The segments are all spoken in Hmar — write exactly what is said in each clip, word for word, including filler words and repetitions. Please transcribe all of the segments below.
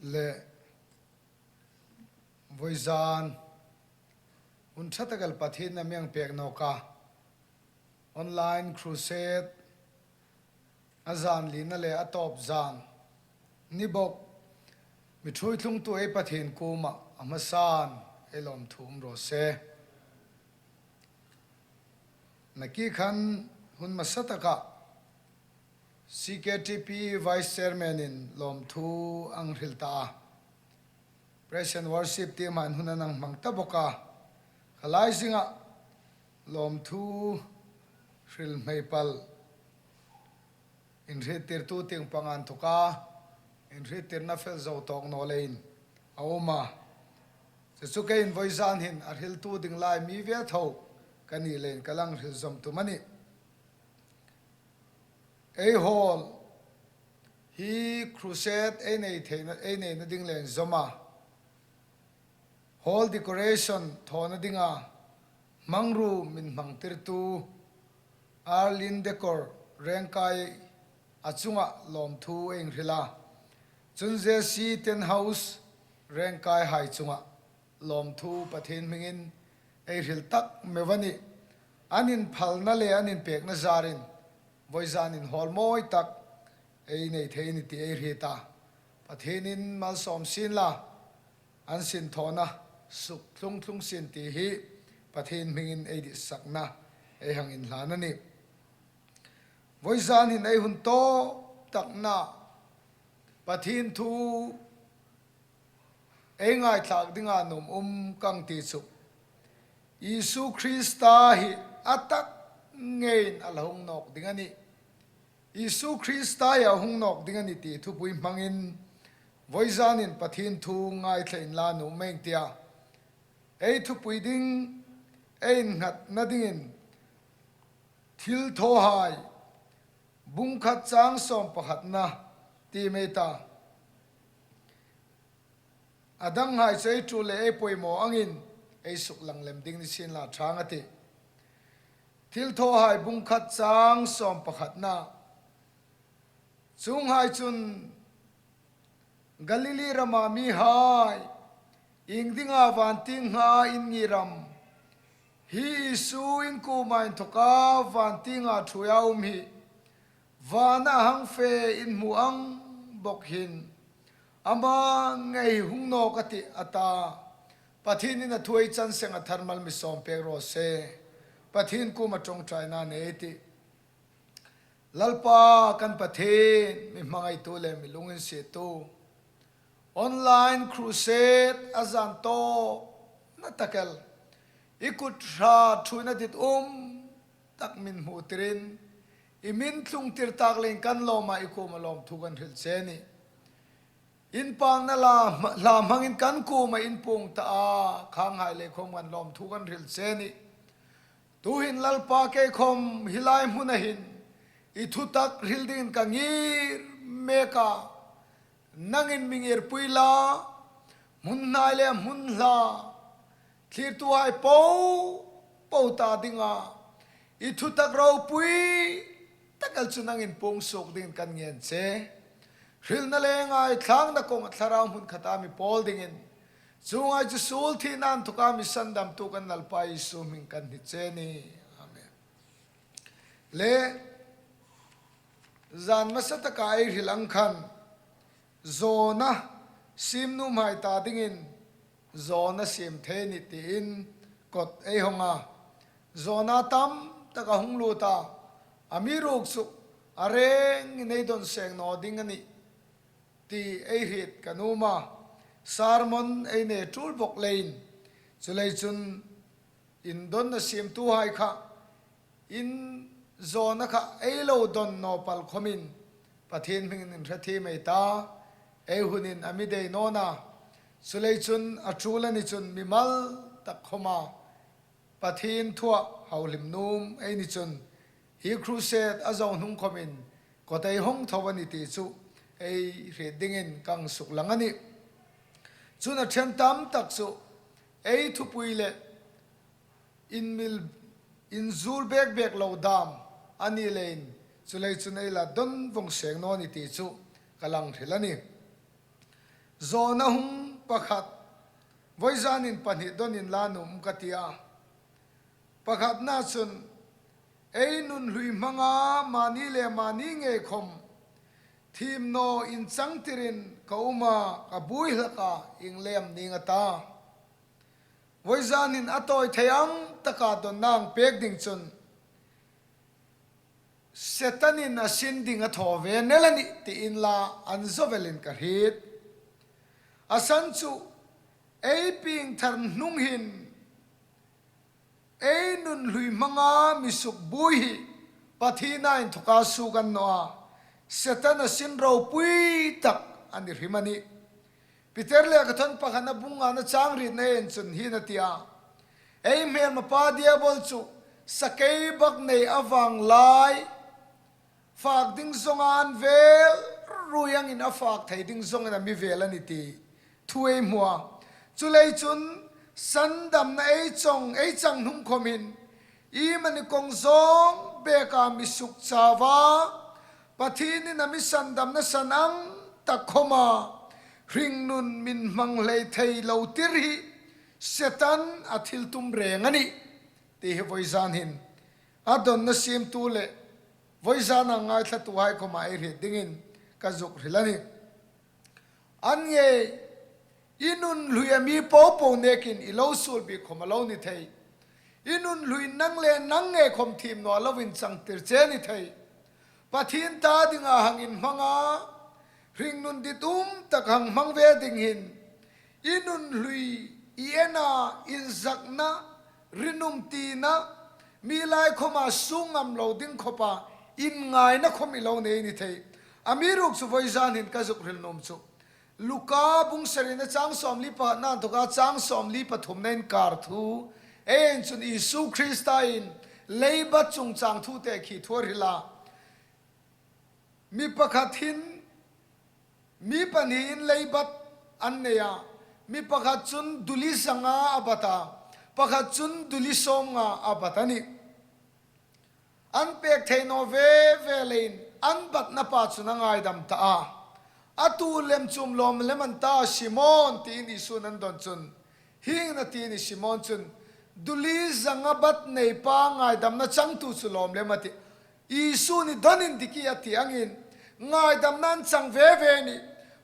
Le vawizan hun ṭha tak el Pathienin a mi hang pek nawk a, online crusade a zan lina le a tawp zan ni bawk, mi ṭhuoi tlungtu ei Pathien kuomah a hmasan ei lawmthu um raw se. Nakie khan hun hmasa takah C K T P Vice Chairman-in lawmthu a hang hril ta a, Praise and Worship Team-in hun an hang hmang ta bawk a, kha lai zingah lawmthu hril hmei pal inhriettirtu tieng panga inthoka inhriettirna fel zo tawk naw leiin a um a. Chu chu keiin vawizan hin a hriltu ding lai mi ve tho ka ni leiin ka la hang hril zawm tum a nih. Ei hall hi crusade ei nei theina, ei neina ding le inzawma hall decoration thawna dinga hmangruo mi hmangtirtu Arlin Decor Rengkai a chunga lawmthu ei hang hril a. Chun J C Tent House Rengkai hai chunga lawmthu Pathien hmingin ei hril tak meu a nih. An inphalna le an inpekna zarin vawizanin hall mawi tak ei nei thei a nih ti ei hriet a. Pathienin malsawm sien la, an sinthawna suk tlung tlung sien ti hi Pathien hmingin ei ditsakna ei hang inhlan a nih. Vawizan hin ei hun tawp takna Pathien thu ei ngaithlak dinga nuom um ka hang ti chu, Isu Krista hi a tak ngeiin a la hung nawk ding a nih. Isu Krista hi a hung nawk ding a nih ti thupui hmangin vawizanin Pathien thu ngaithla inla nuom ei ti a. Ei thupui ding, ei innghatna dingin Thilthawhai bung khat chang sawm pakhatna ti mei ta. A danghai chu ei ṭul le ei poimaw angin ei suklang lem ding ni sien la ṭha a tih. Thilthawhai bung khat chang sawm pakhatna. Chuonghai chun, Galili rama mihai, iengdinga vantieng hnunga in ngir am? Hi Isu in kuoma inthoka vantienga ṭhuoia um hi vana a hang fe in hmu ang bawk hin, ama ngei hung nawk a tih, a ta. Pathienin a thu ei chan seng a, tharmal mi sawm pek raw se. Pathien kuoma ṭawngṭaina nei ei tih. Lalpa kan Pathien, mi hmangaitu le mi lunginsietu, online crusade a zan tawpna tak el i kut hrat ṭhuoina ditum tak mi hmu tirin, i mi tlung tir tak leiin kan lawm a, i kuoma lawmthu kan hril che a nih. Inpakna hla hmangin kan kuoma in puong ta a, khanghai le khawm kan lawmthu kan hril che a nih. Tuhin Lalpa, kei khawm hi lai hmuna hin i thutak hril dingin ka ngir mek a, nangin mi ngirpui la, hmun hnai le hmun hla thlirtuhai po po ta dinga i thutak ropui tak el chu nangin puong suok dingin kan ngen che. Hrilna le ngaithlakna kawng a thlarau hmun khata mi pawl dingin, chuonghai chu suol thina inthoka mi sandamtu kan Lalpa Isu hming kan hni che a nih. Amen. Le, zan hmasa taka ei hril ang khan, zawna siem nuomhai ta dingin zawna siem thei a nih tiin kot ei hawng a. Zawna tam tak a hung lut a, amiruokchu chu a rengin ei dawn seng naw ding a nih ti ei hriet ka nuom a. Sermon ei nei tul bawk leiin, chuleiin chun indawnna siemtuhai kha, in zawna kha ei lo dawn naw pal khawmin Pathien hmingin inhre thiem ei ta. Ei hunin a mi dei naw a. Chuleiin chun a tul a ni chun mimal tak khawma Pathien thua hau hlim nuom ei ni chun, hi crusade a zo hnung khawmin kot ei hawng tho a nih ti chu ei hriet dingin ka hang suklang a nih. Chun a ṭhen tam tak chu ei thupui le inmil, inzul bek bek lo dam a ni leiin, chuleiin chun ei la dawn vawng seng naw a nih ti chu ka la hang hril a nih. Zawna hung pakhat, vawizanin pahni dawn inla nuom ka ti a. Pakhatna chun, ei nun hlui hmanga mani le mani ngei khom thim naw inchangtirin ka um a, ka buoi hlak a, ieng lem ning a ta. Vawizanin a tawi thei ang taka dawnna hang pek ding chun, Setanin a sin ding a thaw ve nel a nih tiin la an zawvelin ka hriet. A san chu, ei piengthar hnung hin ei nun hlui hmanga mi sukbuoi hi Pathien inthawka suok a ni naw a, Setan a sin ropui tak a ni hrim a nih. Peter lekhathawn pakhatna bung ngana chang rietna en chun hieng hin a ti a, ei hmelmapa Diabol chu sakeibaknei a vang lai fak ding zawnga an vel ruoi angin a fak thei ding zawngin a mi vel a nih ti thu ei hmu a. Chuleiin chun sandamna ei chang, ei chang hnung khomin iemani kawng zawng beka mi sukchau a, Pathienin a mi sandamna san ang tak khoma hringnun min hmang hlei thei lo tir hi Setan a thiltum reng a nih ti hi vawizan hin a dawnna siemtu le vawizana ngaithlatuhai khoma ei hriet dingin ka zuk hril a nih. An ngei, i nun hlui a mi popo nekin i lo suol bik khom a lo ni thei. I nun hlui nang le nang ngei khom thim naw a lo inchangtir che ni thei. Pathien ta dinga hang inhmanga, hringnun ditum tak hang hmang ve ding hin, i nun hlui, i ena, inzakna, rinum tina, mi lai khoma suok ngam lo ding khawpa inngaina khom i lo nei ni thei. Amiruokchu vawizan hin ka zuk hril nuom chu Luka bung sarina chang sawmli pakhatna inthawka chang sawmli pathumna inkar thu ei en chun Isu Kristain leibat chungchang thu te khi thu a hril a. Mi pakhat hin, mi pahniin leibat an nei a, mi pakhat chun duli zanga a bat a, pakhat chun duli sawmnga a bat a nih. An pek thei naw ve ve leiin an batna pa chun a ngaidam ta a. A tu lem chu um lawm lem an ta, Simon, tiin Isu'n an dawn chun, hieng hin a ti a nih, Simon chun, duli zanga bat nei pa ngaidamna changtu chu lawm lem a tih. Isu'n i dawn indik ie a ti angin ngaidamna an chang ve ve a nih.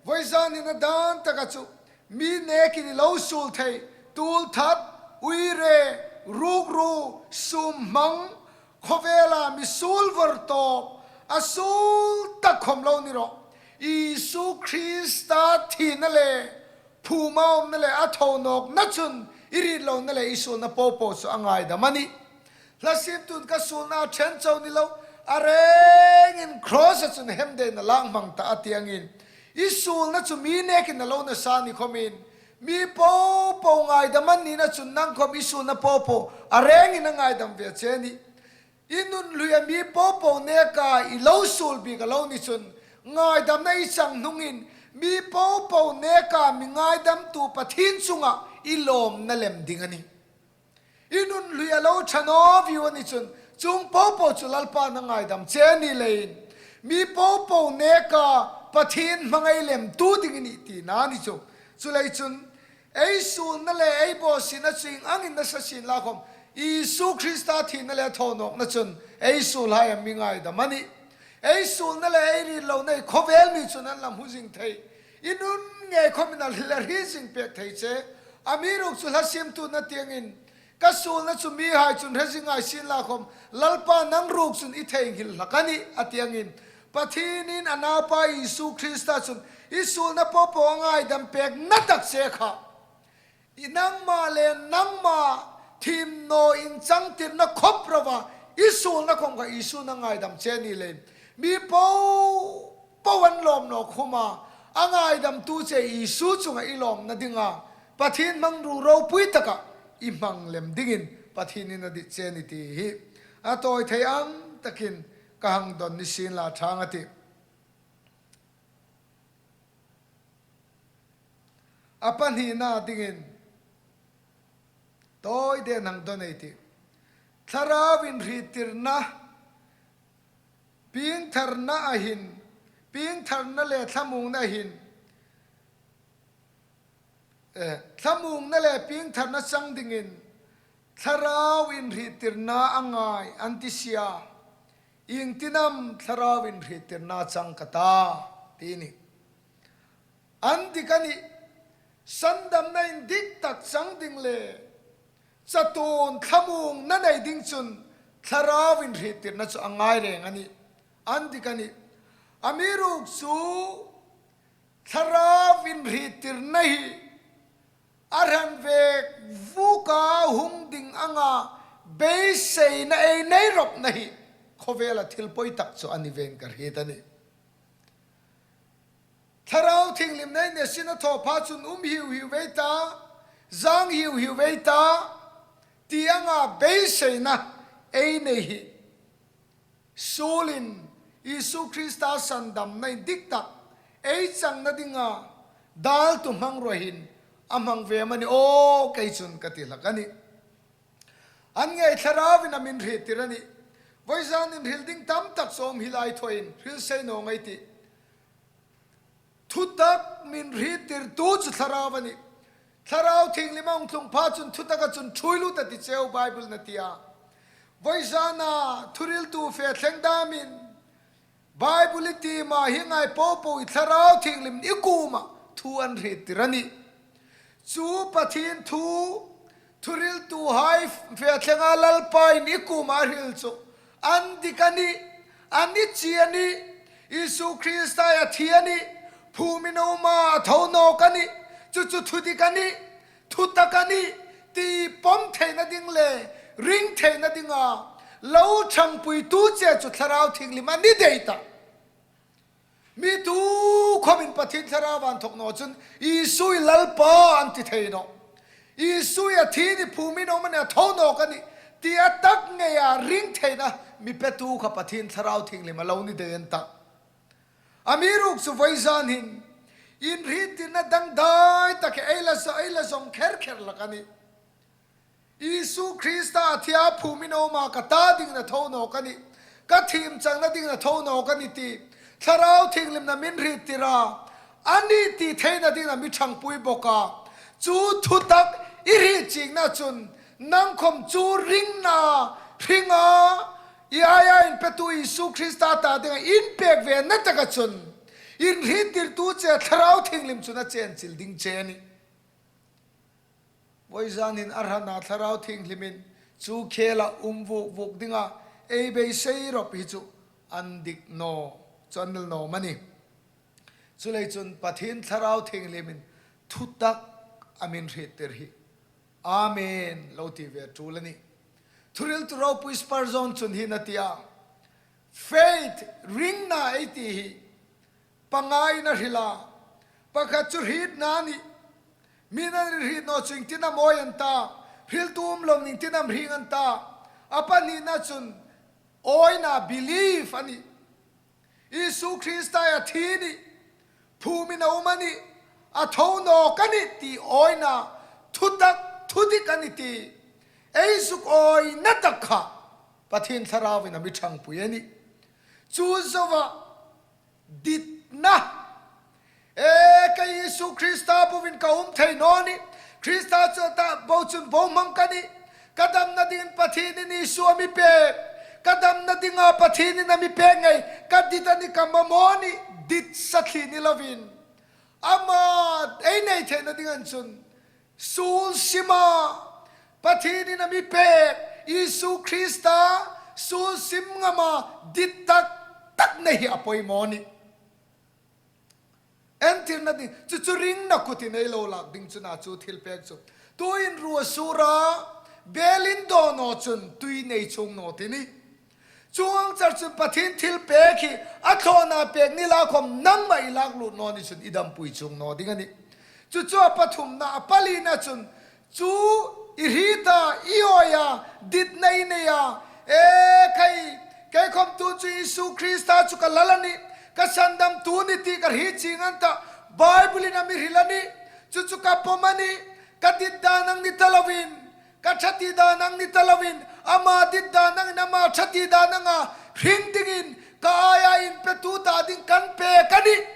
Vawizanin a dan taka chu mi nekin i lo suol thei, tuolthat, uire, rukru, sum hmang, khawvela mi suol vawr tawp, a suol tak khom lo ni rawh. Isu Krista thina le phuma umna le a thonawkna chun i ritlona le i suolna popo chu a ngaidam a nih. Hla siemtu'n ka suolna a ṭhen chau ni lo, a rengin cross-a chun hemdeina lak hmang ta a ti angin, i suolna chu mi nekin a lo nasa ni khomin, mi popo ngaidam an nina chun nang khom i suolna popo a rengin a ngaidam ve che a nih. I nun hluia mi popo neka i lo suol bik a lo ni chun, ngaidamna i chang hnungin mi popo neka mi ngaidamtu Pathien chunga i lawmna lem ding a nih. I nun hluia lo ṭha naw viu a ni chun, chuong popo chu Lalpa'n a ngaidam che a ni leiin, mi popo neka Pathien hmangai lemtu ding i nih tina a ni chu. Chuleiin chun, ei suolna le ei bawsietna chu ieng angin nasa sienla khom, Isu Krista thina le thonawkna chun ei suolhai a mi ngaidam a nih. Ei suolna le ei ritlona hi khawvel mi chun an la hmu zing thei. I nun ngei khomin a la hriet zing pek thei che. Amiruokchu hla siemtu'n a ti angin, ka suolna chu mihai chun hre zing ngai sienla khom, Lalpa nang ruok chun i theinghil hlak a nih, a ti angin, Pathienin a naupa Isu Krista chun i suolna popo a ngaidam pekna tak che kha, i nangma le nangma thim naw inchangtirna khop rova i suolna khom kha Isu'n a ngaidam che a ni leiin, mi popo an lawm naw khoma a ngaidamtu che Isu chunga i lawmna dinga Pathien hmangruo ropui taka i hmang lem dingin Pathienin a dit che a nih ti hi a tawi thei ang takin ka hang dawn ni sienla ṭha ang a tih. A pahnina dingin tawi den hang dawn ei tih. Thlarau inhriettirna, piengtharna a hin, piengtharna le thlamuongna a hin, eh, thlamuongna le piengtharna chang dingin thlarau inhriettirna a ngai an ti si a. Iengtin am thlarau inhriettirna chang ka ta, ti a nih. An dik a nih. Sandamna indik tak chang ding le chatuon thlamuongna nei ding chun thlarau inhriettirna chu a ngai reng a nih. An dik a nih. Amiruokchu thlarau inhriettirna hi a hran vek vuka hung ding anga beiseina ei nei rawpna hi khawvela thil pawi tak chu a ni vein ka hriet a nih. Thlarau Thienghlim nei nesin a thaw pha chun um hiu hiu vei ta, zang hiu hiu vei ta, ti anga beiseina ei nei hi suolin Isu Krista sandamna indik tak ei changna dinga daltu hmangruo hin a hmang ve am a ni aw, kei chun ka ti hlak a nih. An ngei thlarauin a mi inhriettir a nih. Vawizan inhril ding tam tak chu um hi lai thuoin hril sei naw ngei tih. Thutak mi inhriettirtu chu thlarau a nih. Thlarau Thienghlim a hung tlung pha chun thutaka chun ṭhuoi lut a ti cheu Bible-in a ti a. Vawizana thuhriltu fe thleng damin Bible-in a ti ma hi ngai po po hi Thlarau Thienghlim i kuoma thu an hriettir a nih. Chu Pathien thu thuhriltuhai fe thlenga Lalpain i kuoma a hril chu an dik a nih, a ni chi a nih. Isu Krista a thi a nih, phûmin a um a, a tho nawk a nih, chu chu thudik a nih, thutak a nih, ti pawm theina ding le ring theina dinga lo ṭhangpuitu che chu Thlarau Thienghlim a ni dai ta. Mi tu khawmin Pathien Thlarau an thaw naw chun Isu hi Lalpa an ti thei nawh. Isu hi a thi a nih, phûmin a um a nih, a tho nawk a nih, ti a tak ngeia ring theina mi petu kha Pathien Thlarau Thienghlim a lo ni dai an ta. Amiruokchu vawizan hin inhriettirna dangdai tak hi ei la zo-, ei la zawng kher kher hlak a nih. Isu Krista a thi a, phûmin a um a, ka ta dingin a tho nawk a nih, ka thiem changna dingin a tho nawk a nih ti Thlarau Thienghlim'n a mi inhriettir a, a ni ti theina dingin a mi ṭhangpui bawk a. Chu thutak i hriet chiengna chun nang khawm chu ringna hringa i aia inpetu Isu Krista ta dinga inpek venna taka chun inhriettirtu che Thlarau Thienghlim chun a chenchil ding che a nih. Vawizan hin a hrana Thlarau Thienghlimin chu khela um vuk vuk dinga ei beisei rawp hi chu an dik naw, chu an nel naw am a ni. Chuleiin chun Pathien Thlarau Thienghlimin thutak a mi inhriettir hi Amen lo ti ve ṭul a nih. Thuhriltu ropui Spurgeon chun hi a ti a, faith, ringna ei ti hi pangain a hril a, pakhat chu hrietna a nih. Mi'n an hriet naw chu iengtin am awi an ta, hriltu um loin iengtin am hring an ta. A pahnina chun awina, belief a nih. Isu Krista a thi a nih, phûmin a um a nih, a tho nawk a nih ti awina, thutak, thudik a nih ti ei zuk awina tak kha Pathien Thlarauin a mi ṭhangpui a nih. Chu zoa ditna. E, kei Isu Krista boin ka um thei naw nih. Krista chu ta bo chun bohmang ka nih. Ka damna dingin Pathienin Isu a mi pek. Ka damna dinga Pathienin a mi pek ngei. Ka dit a nih, ka mamaw a nih. Dit sa thli ni lovin, ama ei nei theina ding an chun suol sima Pathienin a mi pek Isu Krista suol sim ngama dit tak tak nei hi a poimaw a nih. Entirna ding chu chu ringna kutin ei lo lak ding chu a nih chu thil pek chu. Tuin ruo sur a, bel indaw naw chun tui nei chuong naw ti a nih. Chuong char chun Pathien thilpek hi a thlawna pek ni la khawm nangma i lak lut naw ni chun i dampui chuong naw ding a nih. Chu chu a pathumna, a palina chun chu i hriet a, i awi a, ditna i nei a. E khai, kei khawm tu chu Isu Krista chu ka Lal a nih, ka sandamtu a nih ti ka hriet chieng an ta. Bible-in a mi hril a nih. Chu chu ka pawm a nih, ka dit dan ang ni ta lovin, ka ṭha ti dan ang ni ta lovin, ama dit dan angin, ama ṭha ti dan anga hring dingin ka aia inpetu ta ding kan pek a nih.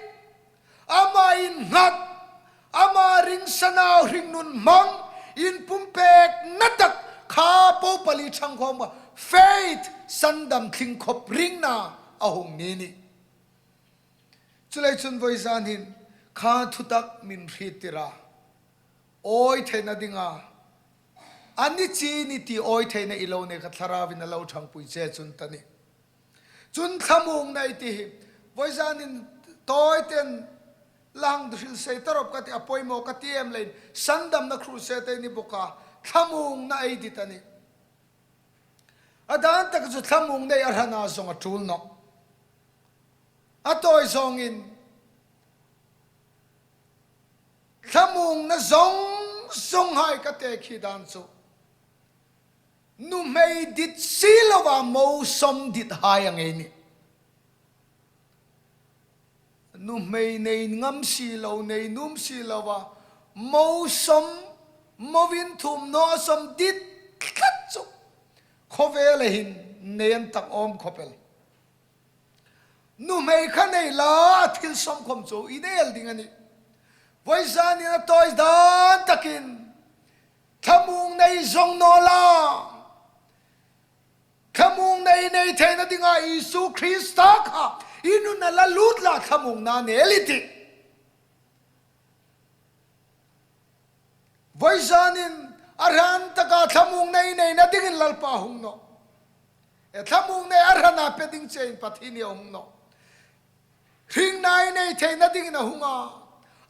Ama innghat, ama ring sanau hringnun hmang, inpumpekna tak kha po pali ṭhang khawm kha faith, sandam tling khawp ringna a hung ni a nih. Chuleiin chun vawizan hin kha thutak min hriettir a, awi theina dinga, a ni chi ni ti awi theina i lo nei kha Thlarauin a lo ṭhangpui che chun ta nih. Chun thlamuongna ei ti hi, vawizanin tawiten la hang hril sei ta rawp ka ti, a poimaw ka ti em leiin, sandamna crusade ei ni bawk a, thlamuongna ei dit a nih. A dan taka chu thlamuongna ei a hrana zawng a ṭul nawh. A tawi zawngin, thlamuongna zawng zawnghai ka tekhi dan chu, nuhmei dit si lova mo sawm dithai a ngei nih. Nuhmei nei ngam si lo, nei nuom si lova, mo sawm, mo vin thum naw sawm dit tlat chu khawvela hin nei an tak awm khawp el. Nuhmei kha nei la, thil sawm khawm chu i nei el ding a nih. Vawizanin a tawi dan takin, thlamuongna ei zawng naw la. Thlamuongna ei nei theina dinga Isu Krista kha i nuna la lut la, thlamuongna nei el i tih. Vawizanin a hran taka thlamuongna ei neina dingin Lalpa hung nawh. E, thlamuongna a hrana pe ding chein Pathien hi a hung nawh. Hringna ei nei theina dingin a hung a.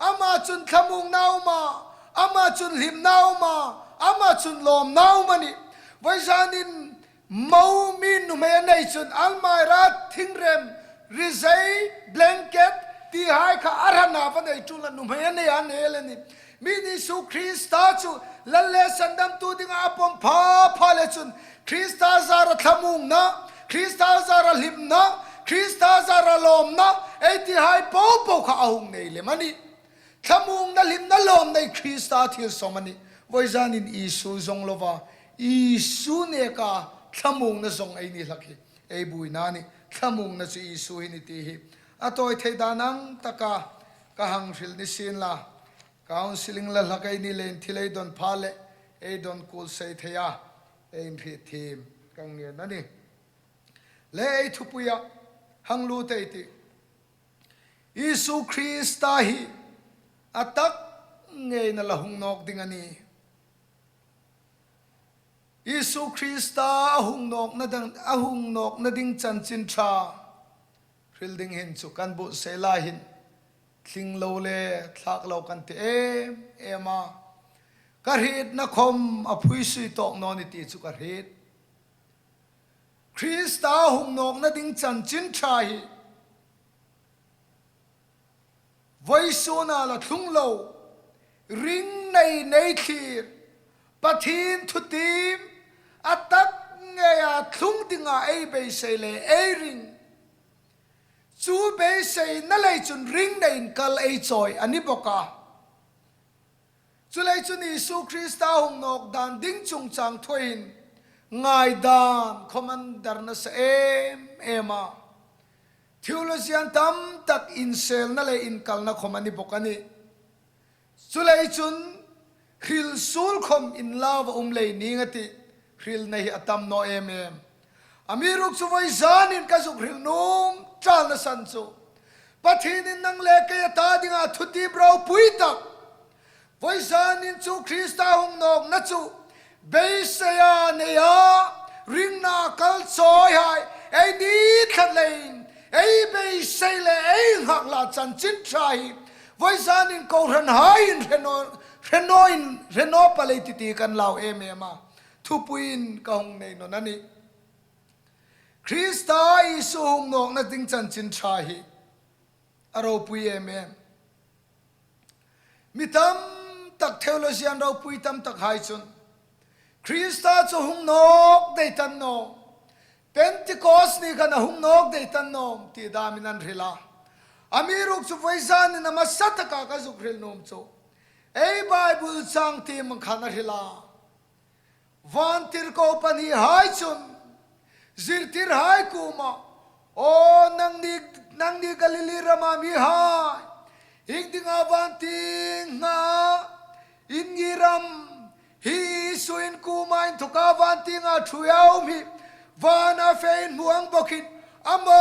Ama chun thlamuongna a um a, ama chun hlimna a um a, ama chun lawmna a um a nih. Vawizanin mo mi nuhmei a nei chun almirah, thingrem, rizei, blanket, tihai kha a hrana va nei ṭul a, nuhmei a nei a nei el a nih. Mi'n Isu Krista chu Lal le Sandamtu dinga a pawm pha pha le chun, Krista zara thlamuongna, Krista zara hlimna, Krista zara lawmna, ei tihai po po kha a hung nei lem a nih. Thlamuongna, hlimna, lawmna hi Krista thil sawm a nih. Vawizanin Isu zawng lova, Isu neka thlamuongna zawng ei ni hlak hi ei buoina a nih. Thlamuongna chu Isu hi a nih ti hi a tawi thei dan ang taka ka hang hril ni sien la. Counselling la hlak ei ni leiin thil ei dawn pha le ei dawn kuol sei thei a, ei inhrietthiem ka ngen a nih. Le ei thupuia hang lut ei tih. Isu Krista hi a tak ngeina la hung nawk ding a nih. Isu Krista a hung nawkna dang, a hung nawkna ding chanchin ṭha hril ding hin chu kan buotsai lai hin, tling lo le thlak lo kan ti em em a. Ka hrietna khawm a phuisui tawk naw ni ti chu ka hriet. Krista hung nawkna ding chanchin ṭha hi vawisuna la thlung lo, ring nei nei thlir, Pathien thutiem a tak ngeia thlung dinga ei beisei le ei ring. Chu beiseina lei chun ring neiin kal ei chawi a ni bawk a. Chuleiin chun Isu Krista hung nawk dan ding chungchang thuoiin ngaidan khawm an dar nasa em em a. Theologian tam tak inselna le inkalna khawm a ni bawk a nih. Chuleiin chun hril suol khawm inlau a um lei ning a tih, hrilna hi a tam naw em em. Amiruokchu vawizanin ka zuk hril nuom ṭalna san chu, Pathienin nang le kei a ta dinga thutiem ropui tak, vawizanin chu Krista hung nawkna chu beiseia neia, ringna kal chawihai ei ni tlat leiin, ei beisei le ei nghak la chanchin ṭha hi vawizanin kohranhaiin hre naw, hre naw in, hre naw pal ei tih ti kan lau em em a. Thupuiin ka hung nei nawn a nih. Krista Isu hung nawkna ding chanchin ṭha hi a ropui em em. Mi tam tak, theologian ropui tam takhai chun, Krista chu hung nawk dai ta naw, Pentecost ni khan a hung nawk dai ta naw ti damin an hril a. Amiruokchu vawizanin a hmasa taka ka zuk hril nuom chu, ei Bible chang tiem khan a hril a. Vantirko pahnihai chun zirtirhai kuoma, "Aw, nangni, nangni Galili rama mihai, iengdinga vantienga Isu in kuoma inthoka van tienga ṭhuoi a um hi vana fe inhmuang bawkin ama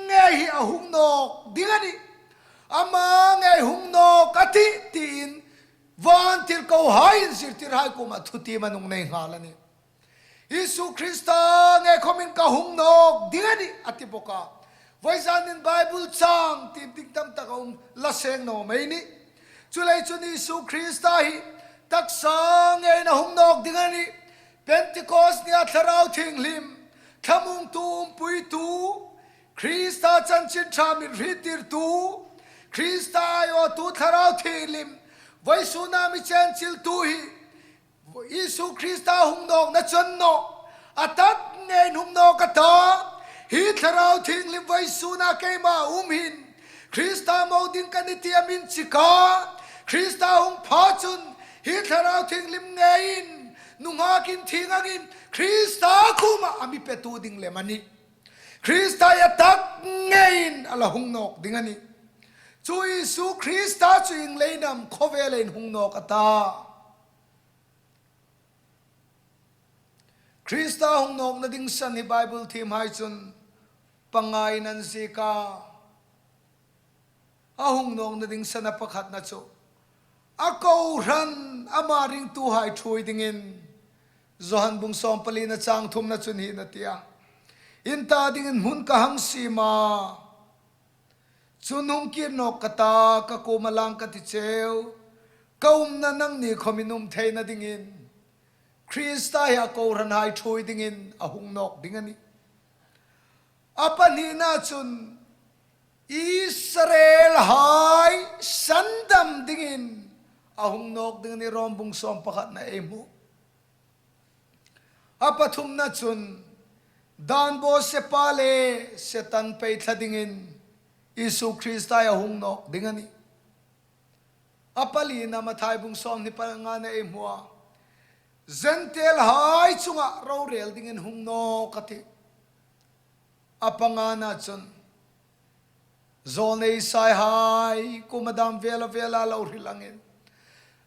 ngei hi a hung nawk ding a nih. Ama ngei hung nawk a tih tiin vantirkohai, inzirtirhai kuoma thutiem a hung nei nghal a nih. Isu Krista ngei khomin ka hung nawk ding a nih a ti bawk a. Vawizanin Bible chang tiem ding tam tak a um, la seng naw mei nih. Chuleiin chun Isu Krista hi taksa ngeiin a hung nawk ding a nih. Pentecost nia Thlarau Thienghlim, thlamuongtu, umpuitu, Krista chanchin ṭha mi hriettirtu, Krista aiawtu Thlarau Thienghlim, vawisuna mi chenchiltu hi Isu Krista hung nawkna chun naw, a tak ngeiin hung nawk a ta. Hi Thlarau Thienghlim vawisuna keima um hin Krista mo ding ka nih ti a mi inchik a. Krista hung pha chun hi Thlarau Thienghlim ngeiin nunghak inthieng angin Krista kuoma a mi petu ding lem a nih. Krista hi a tak ngeiin a la hung nawk ding a nih. Chu Isu Krista chu ieng leiin am khawvelin hung nawk a ta? Krista hung nawkna ding san hi Bible thiemhai chun pangain an ziek a. A hung nawkna ding san a pakhatna chu a kohran ama ringtuhai ṭhuoi dingin, Johan bung sawmpalina chang thumna chun hieng hin a ti a, in ta dingin hmun ka hang siem a. Chun hung kir nawk ka ta, ka kuoma lang ka ti cheu, ka umna nangni khawmin um theina dingin. Krista hi a kohranhai ṭhuoi dingin a hung nawk ding a nih. A pahnina chun Israelhai sandam dingin a hung nawk ding a nih, Rom bung sawm pakhatna ei hmu. A pathumna chun dan bawsepa le Setan pei thla dingin Isu Krista hi a hung nawk ding a nih. A palina Mathai bung sawmhni pangana ei hmu a, Gentile hai chunga rorel dingin hung nawk a tih. A pangana chun zawlnei Isai hai kuoma dam vela vela lo hril angin,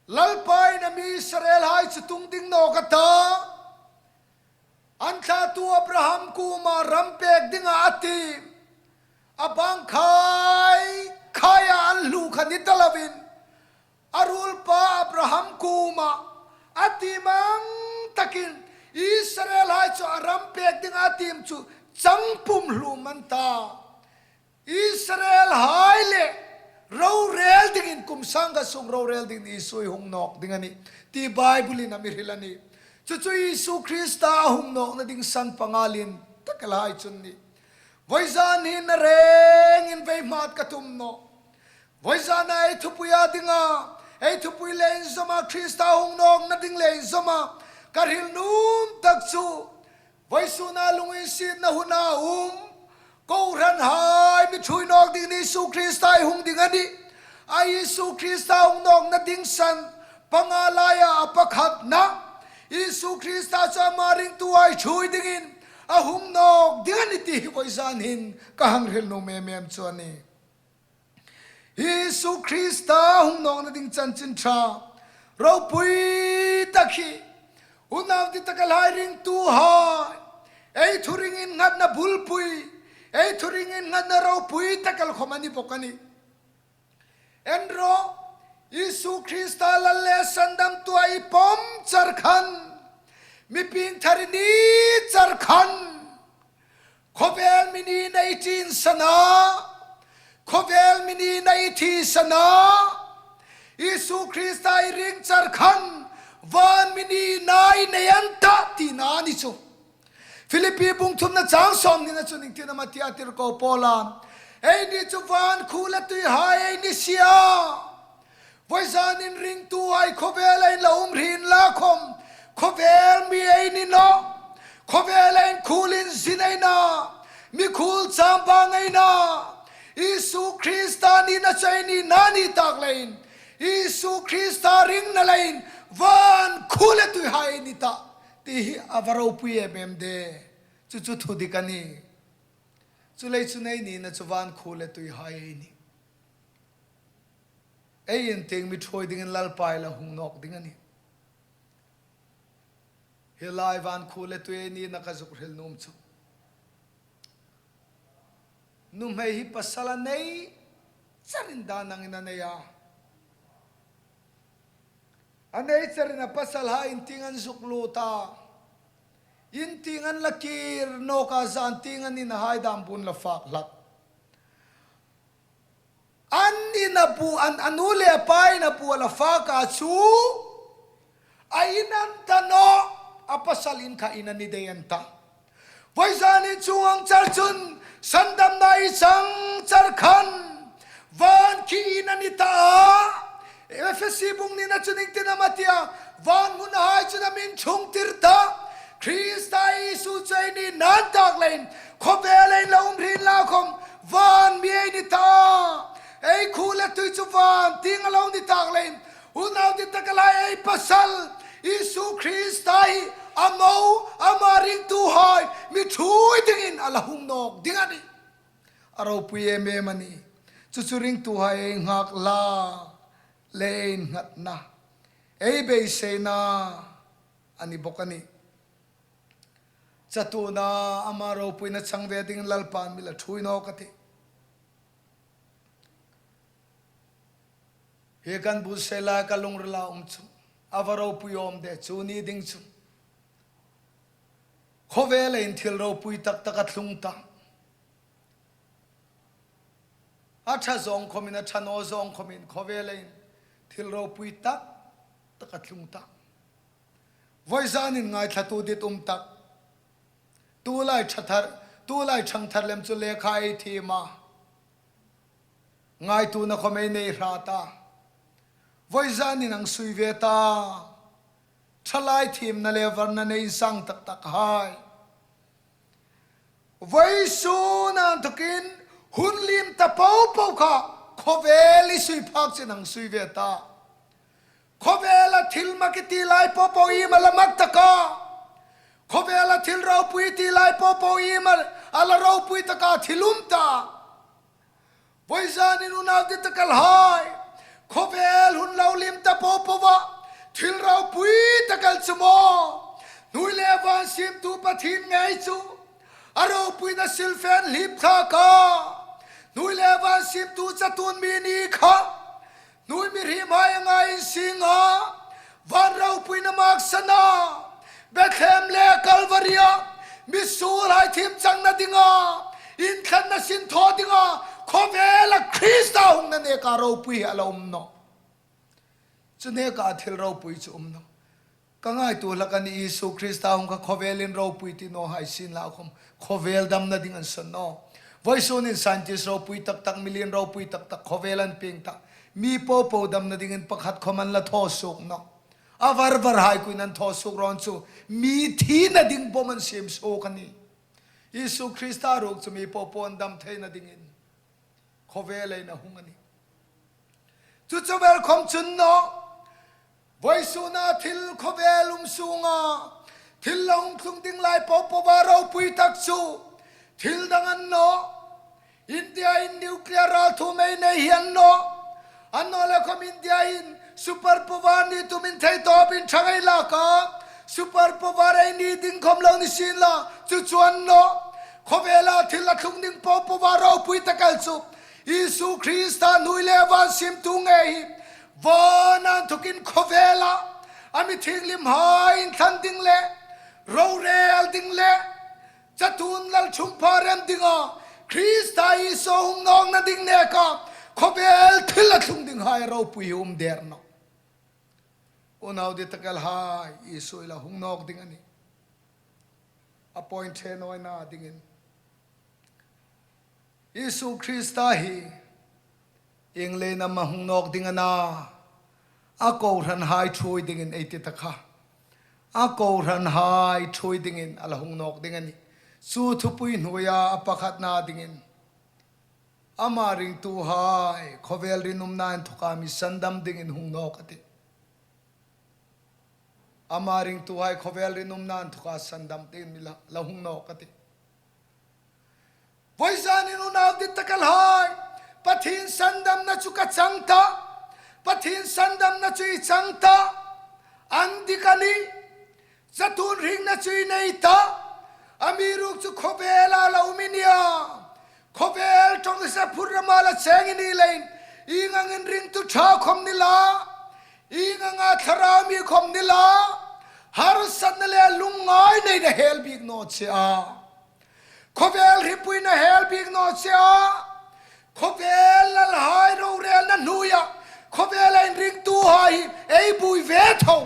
Lalpa'n a mi Israel hai chu tung ding nawk a ta. An thlatu Abraham kuoma ram pek dinga a tiem, a bang khai khaia an hlu kha ni ta lovin, a ruolpa Abraham kuoma a tiem ang takin Israel hai chu a ram pek dinga a tiem chu changpum hlum an ta. Israel hai le rorel dingin, kum sangkhat sung rorel dingin Isu hi hung nawk ding a nih ti Bible-in a mi hril a nih. Chu chu Isu Krista a hung nawkna ding san panga lien tak el hai chu a nih. Vawizan hin a rengin vei hmat ka tum nawh. Vawizana ei thupuia dinga, ei thupui le inzawma, Krista hung nawkna ding le inzawma ka hril nuom tak chu, vawisuna lunginsietna huna um kohranhai mi ṭhuoi nawk ding Isu Krista hi hung ding a nih. A Isu Krista hung nawkna ding san panga laia a pakhatna, Isu Krista chu ama ringtuhai ṭhuoi dingin a hung nawk ding a nih ti hi vawizan hin ka hang hril nuom em em chu a nih. Isu Krista hung nawkna ding chanchin ṭha ropui tak hi unau dittakhai, ringtuhai, ei thuring innghatna bulpui, ei thuring innghatna ropui tak el khawm a ni bawk a nih. En rawh, Isu Krista lal le sandamtua i pawm char khan, mi piengthar i ni char khan, khawvel mi nina i ṭi san a, khawvel mi nina i thi san a, Isu Krista i ring char khan van mi nina i nei an tah tina a ni chu. Philippi bung thumna chang sawmhnina chun ieng tin am a ti a, tirko Paula, eini chu van khuo le tuihai ei ni si a. Vawizanin ringtuhai khawvela in la um hri inla khawm, khawvel mi ei ni nawh. Khawvela in khuolin zin ei na, mikhuol chambang ei na, Isu Krista nina chu ei nina ni tak leiin, Isu Krista ringna leiin van khuo le tuihai ei ni tah ti hi a va ropui em em de. Chu chu thudik a nih. Chuleiin chun ei nina chu van khuo le tuihai ei nih. Ei in tieng mi ṭhuoi dingin Lalpa hi la hung nawk ding a nih. Hi lai van khu le tui ei nina ka zuk hril nuom chu, nuhmei hi pasal a nei charin dan angin a nei a. A nei charin a pasalhai in tieng an zuk lut a. In tieng an la kir nawk a, zan tieng an inhai dam bun la fak hlak. An in a bu, an, a nu le a pa in a bu a la fak a chu, a in an ta naw, a pasal in kha in a ni dei an ta. Vawizanin chuong char chun sandamna i chang char khan van khi in a ni ta a. Efesi bung hnina chun iengtin am a ti a, van hmunhai chun a mi ṭhungtir ta. Krista Isu chu ei ni nan tak leiin, khawvel ei la um hriet lai khom, van mi ei ni ta. Ei khu le tui chu van tieng a lo ni tak leiin, unau dittakhai, ei pasal Isu Krista hi a mo, ama ringtuhai mi ṭhuoi dingin a la hung nawk ding a nih. A ropui em em a nih. Chu chu ringtuhai ei nghak la le ei innghatna, ei beiseina a ni bawk a nih. Chatuona ama ropuina chang ve dingin Lalpan mi la ṭhuoi nawk a tih. Hi kan buotsai lai ka lungrila um chu, a va ropui awm de chu ni ding chu, khawvela in thil ropui tak tak a tlung ta. A ṭha zawng khomin, a ṭha naw zawng khomin khawvela in thil ropui tak tak a tlung ta. Vawizanin ngaithlatu dit um tak, tulai ṭha thar, tulai ṭhang thar lem chu lekha ei thiem a, ngaituona khom ei nei hrat a. Vawizanin hang sui ve ta, ṭhalai thiemna le varna nei insang tak takhai. Vawisun a inthokin hun liem ta po po kha khawvel i sui phak chun hang sui ve ta. Khawvela thil mak i ti lai po po iem a la mak tak a. Khawvela thil ropui i ti lai po po iem a la ropui tak a, thil um ta. Vawizanin unau dittakhai, khawvel hun lo liem ta po po a, thil ropui tak el chu maw, hnuoi le van siemtu Pathien ngei chu a ropuina silfen hlip thlak a. Hnuoi le van siemtu chatuon mi ni kha, hnuoi mihriemhai anga insieng a, van ropuina maksan a, Bethlehem le Kalvari-a misuolhai thiem changna dinga, inthlanna sin thaw dinga, khawvela Krista hungna neka ropui a la um nawh. Chu neka thil ropui chu um nawh. Ka ngaituo hlak a nih, Isu Krista hung kha khawvelin ropui ti naw hai sien la khom, khawvel damna ding an sawn nawh. Vawisunin scientist ropui tak tak, million ropui tak tak khawvel an pieng ta. Mi po po damna dingin pakhat khom an la thaw suok nawh. A var var hai kuoin an thaw suok rawn chu, mi thina ding bom an siem suok a nih. Isu Krista ruok chu mi po po an dam theina dingin khawvela in a hung a nih. Chu chu vel khom chun nawh, vawisuna thil khawvel um sunga thil la hung tlung ding lai po po a ropui tak chu thil dang a ni nawh. India-in nuclear ralthuom ei nei hi a ni nawh. Annawleh khom India-in super power ni tumin thei tawpin ṭhang ei lak a, super power ei ni ding khom lo ni sien la, chu chu a ni nawh. Khawvela thil la tlung ding po po a ropui tak el chu Isu Krista hnuoi le van siemtu ngei hi, van a inthokin khawvela a mi thienghlimhai inthlan ding le, rorel ding le, chatuon lalṭhungpha rem dinga, Krista Isu hung nawkna ding neka khawvel thil la tlung dinghai ropui hi um der nawh. Unau dittakhai, Isu i la hung nawk ding a nih. A point ṭhe nawna dingin, Isu Krista hi ieng leiin am a hung nawk ding a na? A kohranhai ṭhuoi dingin ei ti ta kha. A kohranhai ṭhuoi dingin a la hung nawk ding a nih. Chu thupui hnuoia a pakhatna dingin, ama ringtuhai khawvel rinumna inthoka mi sandam dingin hung nawk a tih. Ama ringtuhai khawvel rinumna inthoka sandam dingin mi la, la hung nawk a tih. Vawizanin unau dittakhai, Pathien sandamna chu ka chang ta, Pathien sandamna chu i chang ta, an dik a nih. Chatuon hringna chu i nei ta, amiruokchu khawvela la um i nia. Khawvel ṭawng i sa phur rama la cheng i ni leiin, ieng angin ringtu ṭha khawm ni la, ieng anga thlarau mi khawm ni la, harsatna le lungngaina hel bik naw che a. Khawvel hripuina hel bik naw che a. Khawvel lalhai rorelna hnuoia, khawvela inringtuhai ei buoi ve tho.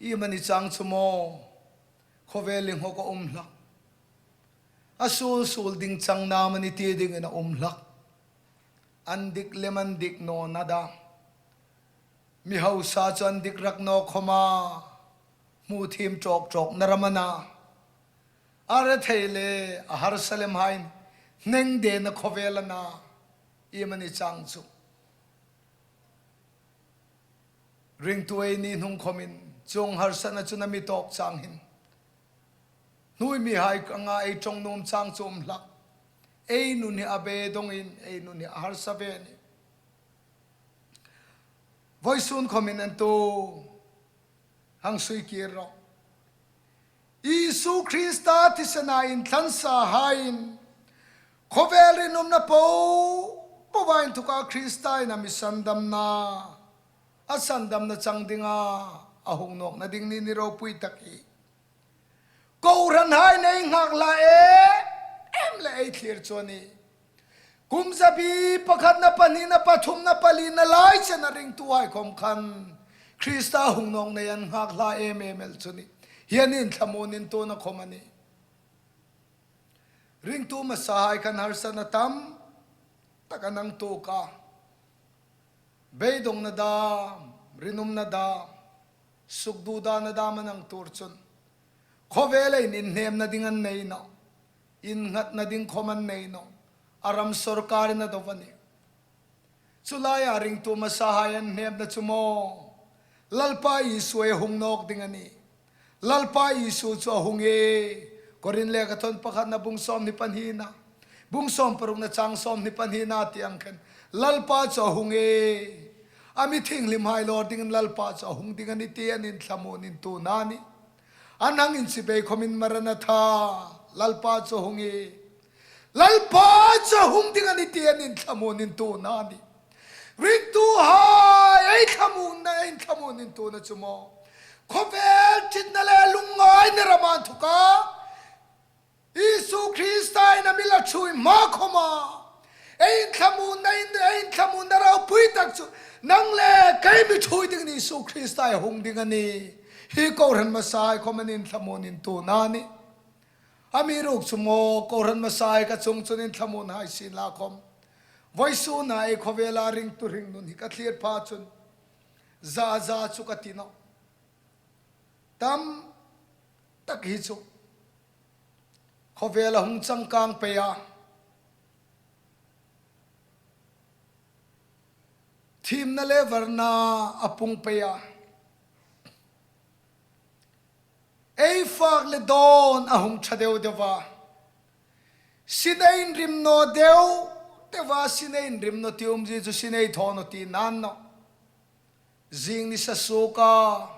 Iemani chang chu maw, khawvel inghawk a um hlak. A suol suol ding chang nam a ni ti dingin a um hlak. An dik lem an dik naw na da. Mi hausa chu an dik rak naw khawma, hmu thiem ṭawk ṭawkna ram a na. A rethei le a harsa lemhaiin hneng dena khawvel a na. Iemani chang chu. Ringtu ei ni hnung khawmin chuong harsatna chun a mi tawk chang hin, hnuoi mihai anga ei ṭawng nuom chang chu um hlak. Ei nun hi a beidongin, ei nun hi a harsa ve a nih. Vawisun khawmin an tu hang sui kir rawh. Isu Krista thisena inthlan sahaiin, khawvel rinumna popo inthawka Krista'n a mi sandamna, a sandamna chang dinga a hung nawkna ding ni ni ropui tak hi. Kohranhaiin ei nghak hla em em le ei thlir chu a nih. Kum zabi pakhatna, pahnina, pathumna, palina lai chena ringtuhai khawm khan Krista hung nawkna an nghak hla em em el chu a nih. Hi an inthlamuon intuona khawm a nih. Ringtu hmasahai khan harsatna tam tak an hang tuok a. Beidongna dam, rinumna dam, sukdudaina dam an hang tuor chun, khawvela inhnêmna ding an nei nawh, innghatna ding khawm an nei nawh, a ram sawrkarin a do a nih. Chu laia ringtu hmasahai an hnêmna chu maw, Lalpa Isu ei hung nawk ding a nih. Lalpa Isu chu a hung e. Korin lekhathawn pakhatna bung sawmhni pahnina, bung sawm parukna chang sawmhni pahnina tieng khan, Lalpa chu a hung e. A mi thienghlimhai lawr dingin Lalpa chu a hung ding a nih ti an inthlamuon intuona a nih. An hang inchibai khawmin Maranatha, Lalpa chu a hung e. Lalpa chu a hung ding a nih ti an inthlamuon intuona a nih. Ringtuhai ei thlamuonna, ei inthlamuon intuona chu maw, khawvel ṭitna le lungngaina rama inthawka Isu Krista'n a mi la ṭhuoi hma khawma, ei inthlamuonna, ei inthlamuonna ropui tak chu nang le kei mi ṭhuoi dingin Isu Krista a hung ding a nih. Hi kohran hmasahai khawm an inthlamuon intuona a nih. Amiruokchu maw, kohran hmasahai ka chung chun inthlamuon hai sienla khawm, vawisuna ei khawvela ringtu hringnun hi ka thlir pha chun, za za chu ka ti nawh. Tam tak hi chu khawvela hung changkang pei a, thiemna le varna a pung pei a, ei fak le dawn a hung ṭha deu deu a. Sin ei inrim naw deu deu a, sin ei inrim naw ti umzie chu sin ei thaw naw ti nan nawh. Zing ni sa suok a,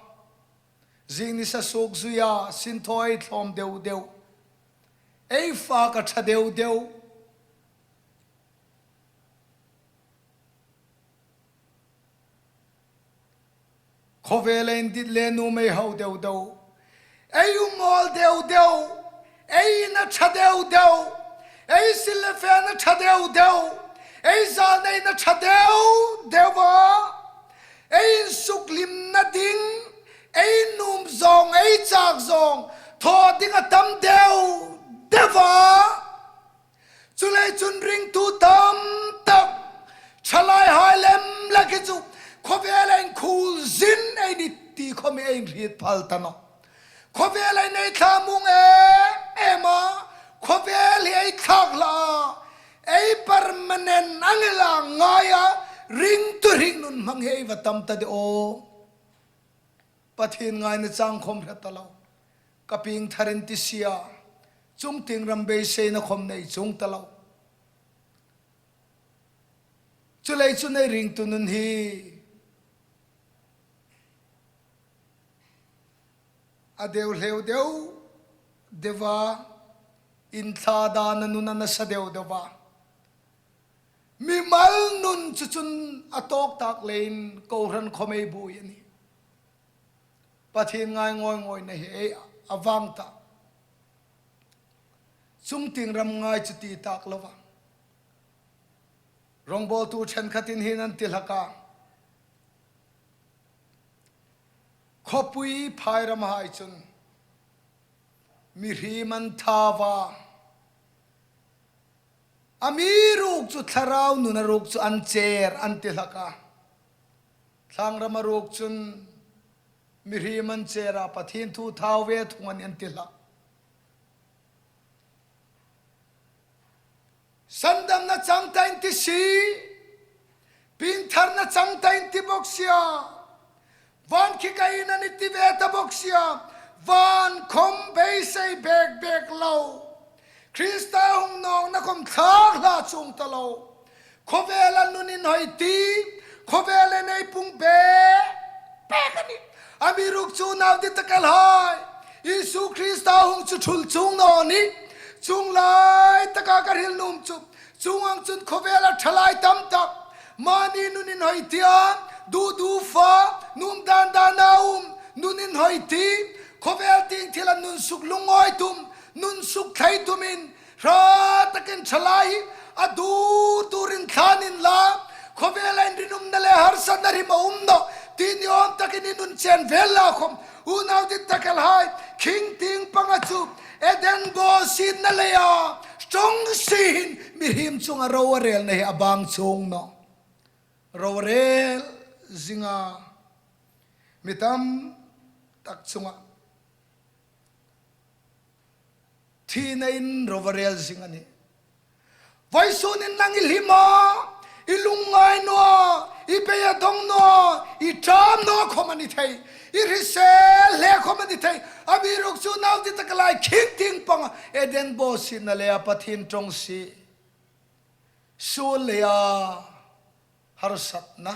zing ni sa suok zuia sin thaw ei thlawm deu deu. Ei fak a ṭha deu deu. Khawvela indit le nuom ei hau deu deu, ei um awl deu deu, ei in a ṭha deu deu, ei sil le fen a ṭha deu deu, ei zalneina ṭha deu deu a, ei insuklimna ding, ei nuom zawng, ei chak zawng thaw ding a tam deu deu a. Chuleiin chun ringtu tam tak, ṭhalaihai lem lak hi chu khawvela inkhuol zin ei ni ti khawm ei inhriet phal ta nawh. Khawvela ei thlamuong em em a, khawvel hi ei thlak hlak a, ei permanent ang el a ngai a, ringtu hringnun hmang hi ei va tam ta de aw. Pathien ngaina chang khawm hre ta lo, ka piengtharin ti si a, chungtieng ram beiseina khawm nei chuong ta lo. Chuleiin chun ei ringtu nun hi a deu hleu deu deu a, inthlahdana nun a nasa deu deu a. Mimal nun chu chun a tawk tak leiin kohran khawm ei buoi a nih. Pathien ngai ngawi ngawina hi ei a vang ta. Chungtieng ram ngai chu ti tak lo va. Rawngbawltu ṭhenkhatin hin an ti hlak a. Khawpui phai ramhai chun mihriem an thau a. Amiruokchu thlarau nuna ruok chu an cher an ti hlak a. Thlangrama ruok chun mihriem an cher a, Pathien thu thau ve thung a nih an ti hlak. Sandamna chang ta in ti si, piengtharna chang ta in ti bawk si a, van khi ka in a nih ti ve ta bawk si a, van khawm beisei bek bek lo, Krista hung nawkna khawm thlak hla chuong ta lo. Khawvela nun inhawi ti, khawvela nei pung bek bek a nih. Amiruokchu unau dittakhai, Isu Krista hung chu ṭhul chuong naw ni. Chuong lai taka ka hril nuom chu, chuong ang chun khawvela ṭhalai tam tak, mani nun inhawi ti a, dudu fa, nuom dan dana um, nun inhawi ti, khawvel tieng thila nun suk lungawi tum, nun suk thlei tumin, hrat takin ṭhalai hi a dur durin thlan inla, khawvela inrinumna le harsatna hrim a um nawh ti ni awm takin i nun chen vel la khawm, unau dittakhai, khing tieng panga chu Eden bawsietna leia ṭawng si hin mihriem chunga ro a relna hi a bang chuong nawh. Ro a rel zing a, mi tam tak chunga thinain ro a rel zing a nih. Vawisunin nang i hlim a, i lungngai naw a, i beidawng naw a, i ṭam naw khawm a ni thei, i hrisel hle khawm a ni thei. Amiruokchu unau dittakhai, khing tieng panga Eden bawsietna leia Pathien ṭawng si, suol leia harsatna,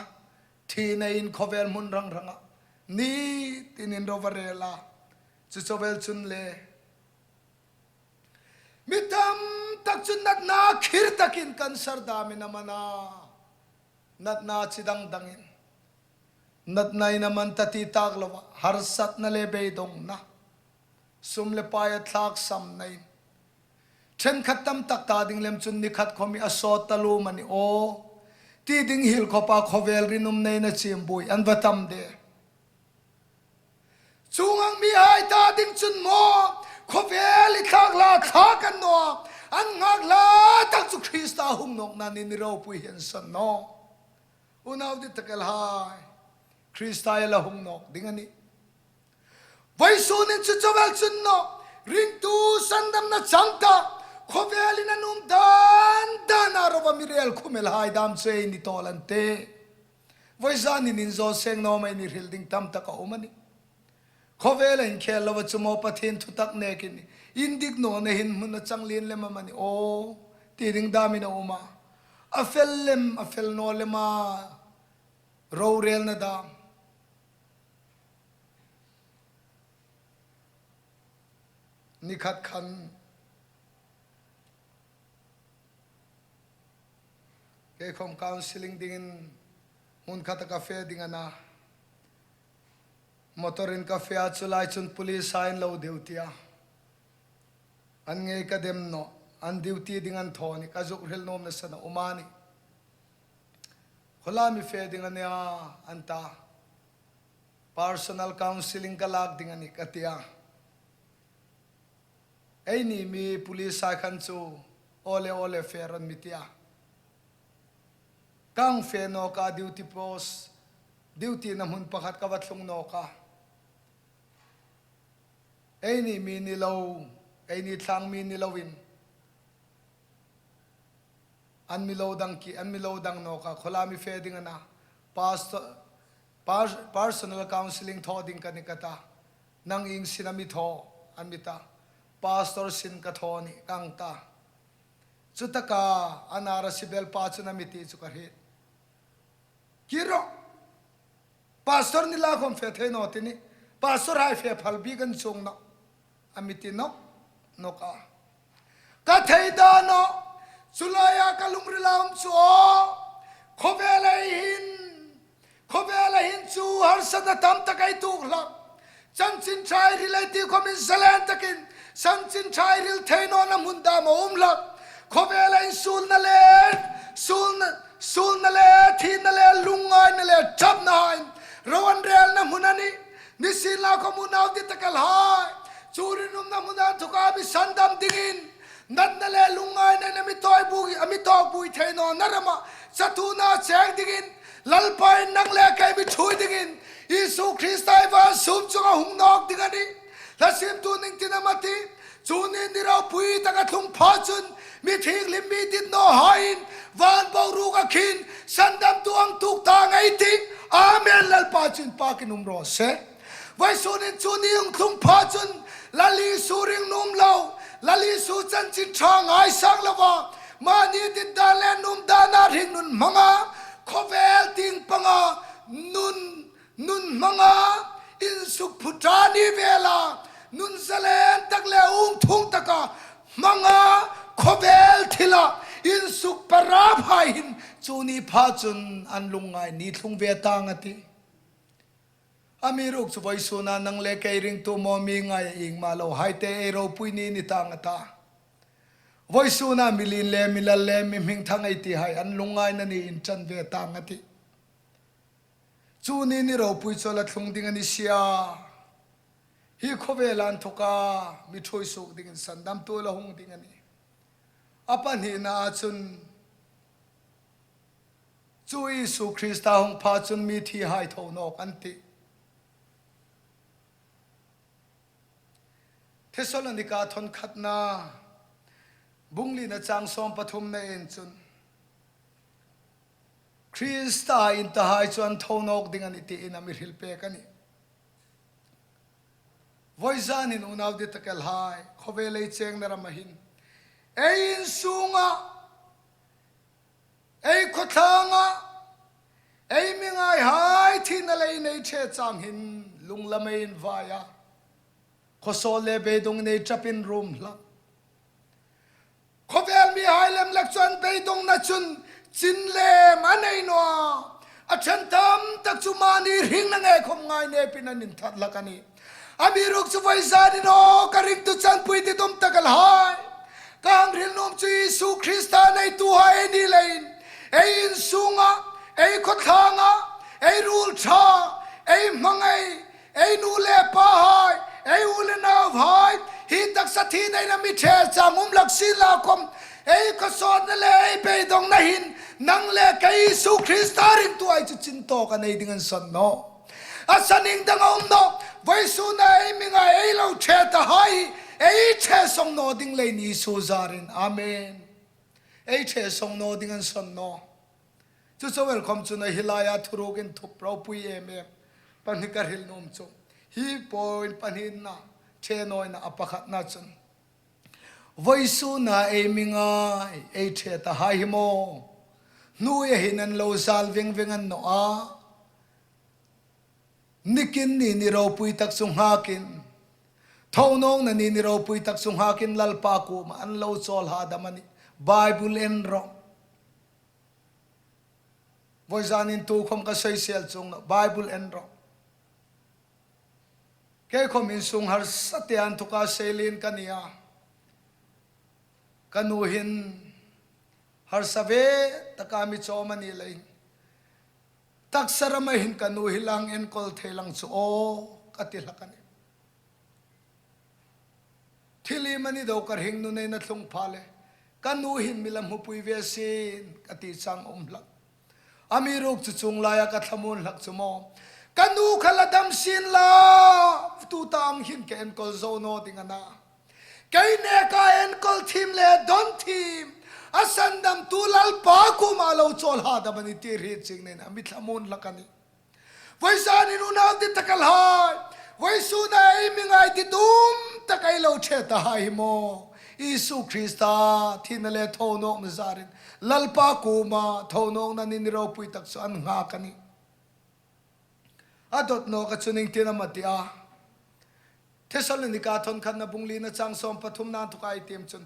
thinain khawvel hmun rang ranga ni tinin ro a rel a. Chu chauh vel chun le, mi tam tak chu natna khir takin cancer damin a man a, natna chi dang dangin, natnain a man ta ti tak lo a, harsatna le beidawngna, sum le pai a thlak samnain, ṭhenkhat tam tak ta ding lem chun ni khat khawm hi a sawt ta lum a ni aw ti ding hil khawpa khawvel rinumnain a chim buoi an va tam de. Chuong ang mihai ta ding chun maw, khawvel i thlak hla thlak a ni naw a, an nghak hla tak chu Krista hung nawkna ni ni ropui hi an san nawh. Unau dittakhai, Krista hi a la hung nawk ding a nih. Vawisunin chu chauh vel chun nawh, ringtu sandamna chang ta, khawvelin a nuom dan dana ro a mi rel khum el hai dam chu ei ni tawl an tih. Vawizanin inzaw seng naw mei ni hril ding tam tak a um a nih. Khawvela inkhel lo a chu maw Pathien thutak nekin indik nawna hin hmun a chang lien lem am a ni aw ti ding damin a um a. A fel lem, a fel naw lem a, ro relna dam. Ni khat khan kei khawm counselling dingin hmun khata ka fe ding a na. Motorin ka fe a, chu lai chun police-hai an lo duty a. An ngei ka dem nawh, an duty ding an thaw a nih, ka zuk hril nuom nasa a um a nih. Khaw la mi fe ding a nih a, an ta. Personal counselling ka lak ding a nih ka ti a. Eini mi police-hai khan chu aw le aw le fe rawh an mi ti a. Ka fe nawk a, duty post, duty-na hmun pakhat ka va tlung nawk a. Eini mi ni lo, eini thlang mi ni loin an mi lo dang ki, an mi lo dang nawk a, khaw la mi fe ding a na. Pastor, par-, personal counselling thaw ding ka nih ka ta. Nang ieng sin am i thaw, an mi ta. Pastor sin ka thaw a nih ka ta. Chutaka an R C bel pa chun a mi ti chu ka hriet. Kiro, pastor ni la khawm fe thei naw ti nih. Pastor hai fe phal bik an chuong nawh, a mi ti nawk nawk a. Ka thei dan naw, chu laia ka lungrila um chu aw. Khawvela hin, khawvela hin chu harsatna tam tak ei tuok hlak. Chanchin Ṭha ei hril ei ti khawmin zalen takin Chanchin Ṭha ei hril thei nawna hmun dam a um hlak. Khawvela hin suolna le, suolna, suolna le, thina le, lungngaina le, ṭapna hain ro an relna hmun a nih. Nisienlakhawm unau dittakhai, chu rinumna hmuna inthoka mi sandam dingin, natna le lungngainain a mi tawkbuoi, a mi tawkbuoi thei nawna rama chatuona cheng dingin, Lalpa'n nang le kei mi ṭhuoi dingin Isu Krista hi van sûm chunga hung nawk ding a nih. Hla siemtu'n ieng tin am a ti? Chu ni ni ropui taka tlung pha chun, mithienghlim mi dit nawhaiin van boruoka khin sandamtu hang tuok tang ei tih. Amen. Lalpa chu inpakin um raw se. Vawisun hin chu ni hung tlung pha chun, Lal Isu ring nuom lo, Lal Isu Chanchin Ṭha ngaisang lova, mani dit dan le nuom dana hringnun hmanga, khawvel tieng panga nun, nun hmanga, insuk phuṭa ni vela, nun zalen tak le ungthung taka hmanga, khawvel thila insuk paraphai hin chu ni pha chun an lungngai ni tlung ve tang a ti. Amiruokchu vawisuna nang le kei ringtu maw, mi ngai ieng maw lo hai te ei ropui ni ni tang a ta. Vawisuna mi lien le, mi lal le, mi hmingthang ei ti hai an lungngaina ni inṭan ve tang a ti. Chu ni ni ropui chu la tlung ding a ni sia. Hi khawvela inthoka mi ṭhuoi suok dingin sandamtu la hung ding a nih. A pahnina chun, chu Isu Krista hung pha chun mi thi hai tho nawk an tih. Thessalonika thawn khatna, bung lina chang sawm pathumna en chun, Krista inthoka hai chu an tho nawk ding a nih tiin a mi hril pek a nih. Vawizan hin unau dittakhai, khawvel ei chengna rama hin, ei insunga, ei khawtlanga, ei mi ngaihai thina leiin ei ṭhe chang hin lunglam ei invai a, khawsawt le beidongin ei ṭap inrum hlak. Khawvel mihai lem lak chun beidongna chun chin lem a nei naw a. A ṭhen tam tak chu mani hringna ngei khawm ngainepin an inthat hlak a nih. Amiruokchu vawizan hin aw ka ringtu chanpuitu ditum takhai, ka hang hril nuom chu Isu Krista neituhai ei ni leiin, ei insunga, ei khawtlanga, ei ruol ṭha, ei hmangai, ei nu le pahai, ei u le nauhai, hi taksa thina leiin a mi ṭhe chang um hlak sienlakhawm, ei khawsawtna le ei beidongna hin nang le kei Isu Krista ringtuhai chu chin tawk a nei ding an sawn naw. A san ieng dang a um naw, vawisuna ei mi ngai ei lo ṭhe tahai, ei ṭhe sawng naw ding leiin Isu zarin. Amen. Ei ṭhe sawng naw ding an sawn naw. Chu chu welcome chu a ni hi laia thuruk inthup ropui em em. Pahni ka hril nuom chu, hi point pahnina, ṭhe nawna a pakhatna chun, vawisuna ei mi ngai ei ṭhe tahai hi maw, hnuoia hin an lo zal veng veng a ni naw a. Nikin ni ni ropui tak chu nghakin, thonawkna ni ni ropui tak chu nghakin Lalpa kuoma an lo chawl hadam a nih. Bible en rawh. Vawizan hin tukhawm ka soisel chuong naw, Bible en rawh. Kei khawm insung harsa te inthoka seilien ka ni a. Ka nu hin harsa ve taka mi chawm a ni leiin, taksa rama hin ka nu hi la hang enkawl thei lang chu aw ka ti hlak a nih. Thil iemani dawkar hringnun ei na tlung pha le, ka nu hin mi la hmupui ve sien ka ti chang a um hlak. Amiruokchu chuong laia ka thlamuon hlak chu maw, ka nu kha la dam sien la, tuta ang hin ka enkawl zo naw ding a na. Kei neka enkawl thiem le dawn thiem, a sandamtu Lalpa kuoma lo chawl hadam a nih ti hriet chieng neiin a mi thlamuon hlak a nih. Vawizan hin unau dittakhai, vawisuna ei mi ngai ditum tak ei lo ṭhe tahai hi maw, Isu Krista thina le thonawkna zarin Lalpa kuoma thonawkna ni ni ropui tak chu an ngha a nih. A dawt nawka chun ieng tin am a ti a, Thessalonika thawn khatna bung lina chang sawm pathumna inthawka ei tiem chun,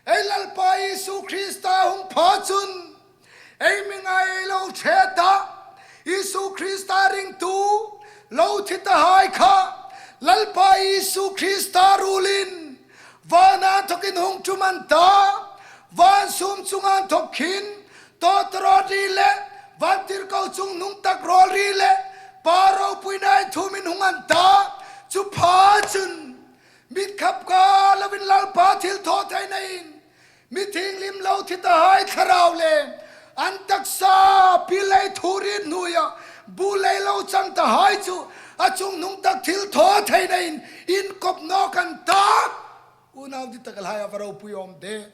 ei Lalpa Isu Krista hung pha chun, ei mi ngai ei lo ṭhe ta, Isu Krista ringtu lo thi tahai kha, Lalpa Isu Krista ruolin vana inthawkin hung ṭum an ta, van sum chunga inthawk hin, tawtawrawt ri le, vantirko chungnungtak rawl ri le, Pa ropuina inthumin hung an ta, chu pha chun, mit khap kar lovin Lalpa thilthawtheinain, mi thienghlim lo thi tahai thlarau le, an taksa pilei thurit hnuoia, bu lei lo chang tahai chu, a chungnungtak thilthawtheinain, inkop nawk an ta. Unau dittakhai, a va ropui awm de.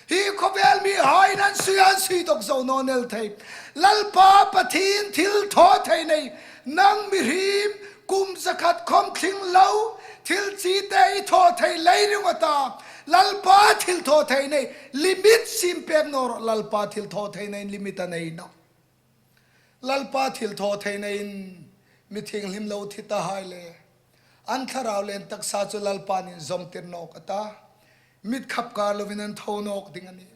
Hi khawvel mihaiin an sui an sui dawk zo naw el thei. Lalpa Pathien thilthawtheinain, nang mihriem, kum zakhat khom tling lo, thil chite i thaw thei lei ring a ta. Lalpa thilthawtheinain, limit siem pek naw ro, Lalpa thilthawtheinain limit a nei nawh. Lalpa thilthawtheinain, mi thienghlim lo thi tahai le, an thlarau le an taksa chu Lalpa'n inzawmtir nawk a ta. Mit khap kar lovin an tho nawk ding a nih.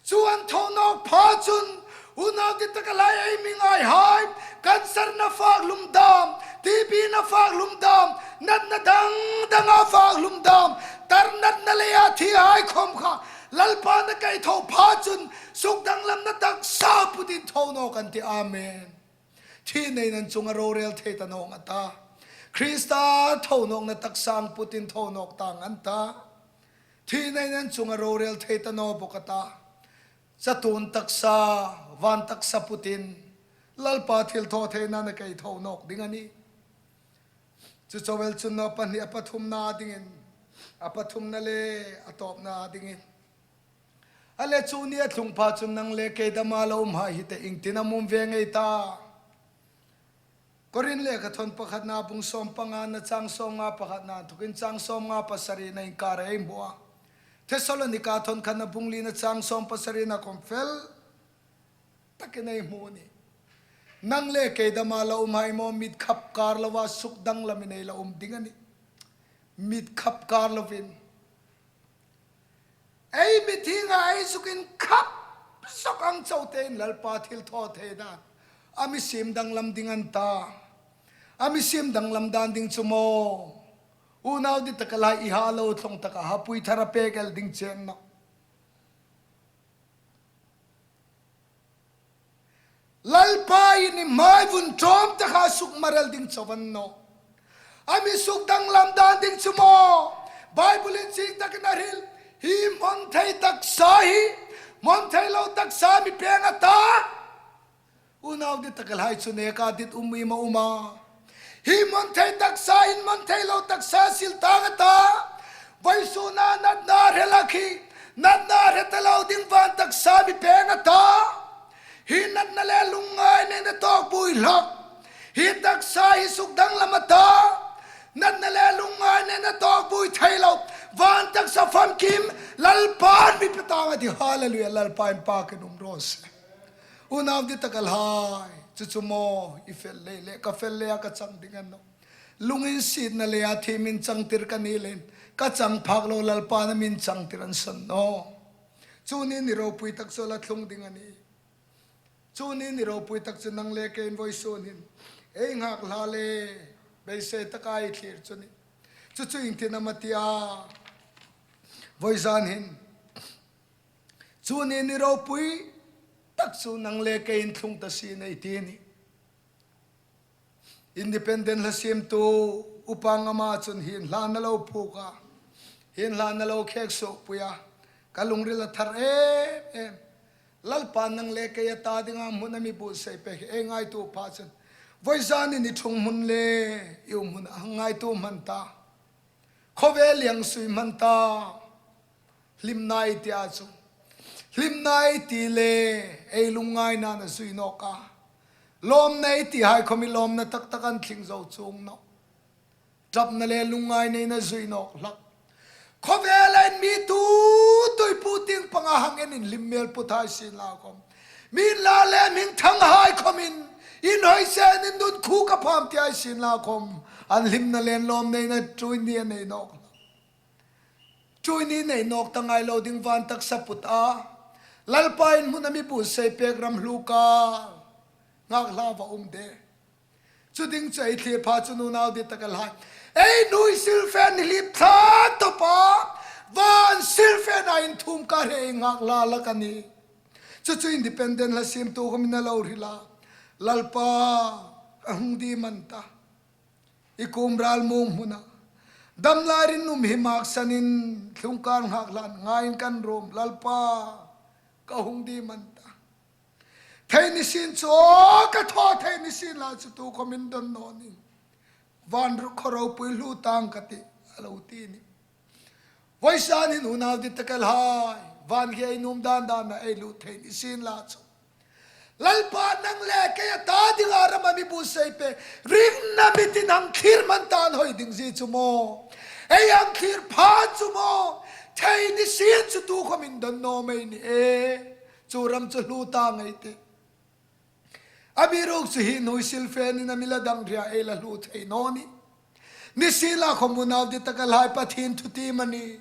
Chu an tho nawk pha chun, unau dittakhai, ei mi ngaihai, cancer-na fak hlum dam, T B-na fak hlum dam, natna dang danga fak hlum dam, tar natna leia thihai khom kha, Lalpa'n a kei tho pha chun, sukdanglamna taksa putin tho nawk an tih. Amen. Thinain an chunga rorel thei ta naw a ta. Krista tho nawkna taksa ang putin tho nawk tang an ta. Thinain an chunga rorel thei ta naw bawk a ta. Chatuon taksa, van taksa putin, Lalpa thilthawtheinain a kei tho nawk ding a nih. Chu chauh el chun naw pahni, a pathumna dingin, a pathumna le a tawpna dingin. A le chu ni a tlung pha chun nang le kei dama lo umhai hi te iengtin am um ve ngei ta. Korin lekha thawn pakhatna bung sawm pangana chang sawmnga pakhatna inthokin chang sawmnga pasarina inkara ei hmu a. Thessalonika thawn khatna bung lina chang sawm pasarina khom fel takin ei hmu a nih. Nang le kei dama lo umhai maw, mit khap kar lova sukdanglamin ei lo um ding a nih. Mit khap kar lovin. Ei mithienga ei zuk inkhap zawk ang chauh tein Lalpa thilthawtheinain a mi siem danglam ding an ta. A mi siem danglam dan ding chu maw, unau dittakhai, i ha lo tlawng taka hapui thar a pek el ding che a nih. Lalpa'n i hmai vun ṭawm taka sukmarel ding chauh a ni nawh. A mi sukdanglam dan ding chu maw, Bible-in chieng takin a hril, hi hmawn thei taksa hi, hmawn thei lo taksa mi pêng a ta. Unau dittakhai, chu neka dit um iem a um a. Hi hmawn thei taksa, in hmawn thei lo taksa sil tang a ta. Vawisuna natna hre hlak hi, natna hre ta lo ding van taksa mi pêng a ta. Hi natna le lungngaina'n a tawk buoi hlak. Hi taksa hi sukdanglam a ta. Natna le lungngaina'n a tawk buoi thei lo, van taksa famkim Lalpa'n mi pe tang a tih. Hallelujah, Lalpa inpakin um raw se. Unau dittakhai, chu chu maw, i fel lei le, ka fel leia ka chang ding a ni nawh. Lunginsietna leia thiem inchangtir ka ni leiin, ka chang phak lo Lalpa'n a mi inchangtir a ni san nawh. Chu ni ni ropui tak chu la tlung ding a nih. Chu ni ni ropui tak chu nang le keiin vawisun hin ei nghak hla le beisei taka ei thlir chu a nih. Chu chu iengtin am a ti a. Vawizan hin chu ni ni ropui tak chu nang le keiin tlung ta sien ei ti a nih. Independent hla siemtu Upa Ngama chun hi hla a lo phuok a, hi hla a lo khek suokpui a, ka lungril a thar em em. Lalpa'n nang le kei a ta dinga hmun a mi buotsai pek hi ei ngaituo pha chun, vawizanin i ṭhung hmun le i um hmun a ngaituo hman ta. Khawvel liang sui hman ta. Hlimna ei ti a chu, hlimna ei ti le ei lungngaina'n a zui nawk a. Lawmna ei tihai khom hi lawmna tak tak an tling zo chuong nawh. Ṭapna le lungngaina'n a zui nawk hlak. Khawvela inmi tu tuipu tieng panga hang enin hlim mêl put hai sien la khom, mi la le hmingthang hai khomin Inhawi sen, indun khuk a pham ti ei sin la khom, an hlimna le lawmna nei na ṭui ni a nei nawk. Ṭui ni nei nawk ta ngai lo ding van taksa put a, Lalpa in hmun a mi buotsai pek ram hluka nghak hla va um de. Chu ding chu ei thlir pha chun unau dit tak el hai, ei hnuoi silfen ni hlip thla tawpa van silfena inthum kar hi ei nghak hla hlak a nih. Chu chu independent hla siemtu khom in a lo hril a, Lalpa, a hung ding am a ni ta, i kum ral mung hmuna, dam lai rin um hi maksanin, thlungkar nghak hlan ngaiin kan rum, Lalpa, ka hung ding am a ni ta. Thei ni sin chu, aw, ka thaw thei ni sin la chu tu khom in don naw ning. Van ru khaw ropui hlu tang ka tih, a lo ti a nih. Vawisun hin unau dit tak el hai, van hi ei nuom dan dan a ei lut thei ni sin la chu, Lalpa, nang le kei a ta dinga ram a mi buotsai pek, ringna mitin hang thlir man tan hoi ding zie chu maw, ei hang thlir pha chu maw, thei ni sin chu tu khom in don naw mei ni e. Chu ram chu hlu tang ei tih. Amiruokchu hi hnuoi silfen in a mi la dang hria, ei la hlu thei naw nih. Ni sin la khom unau dit tak el hai, Pathien thutiem a nih.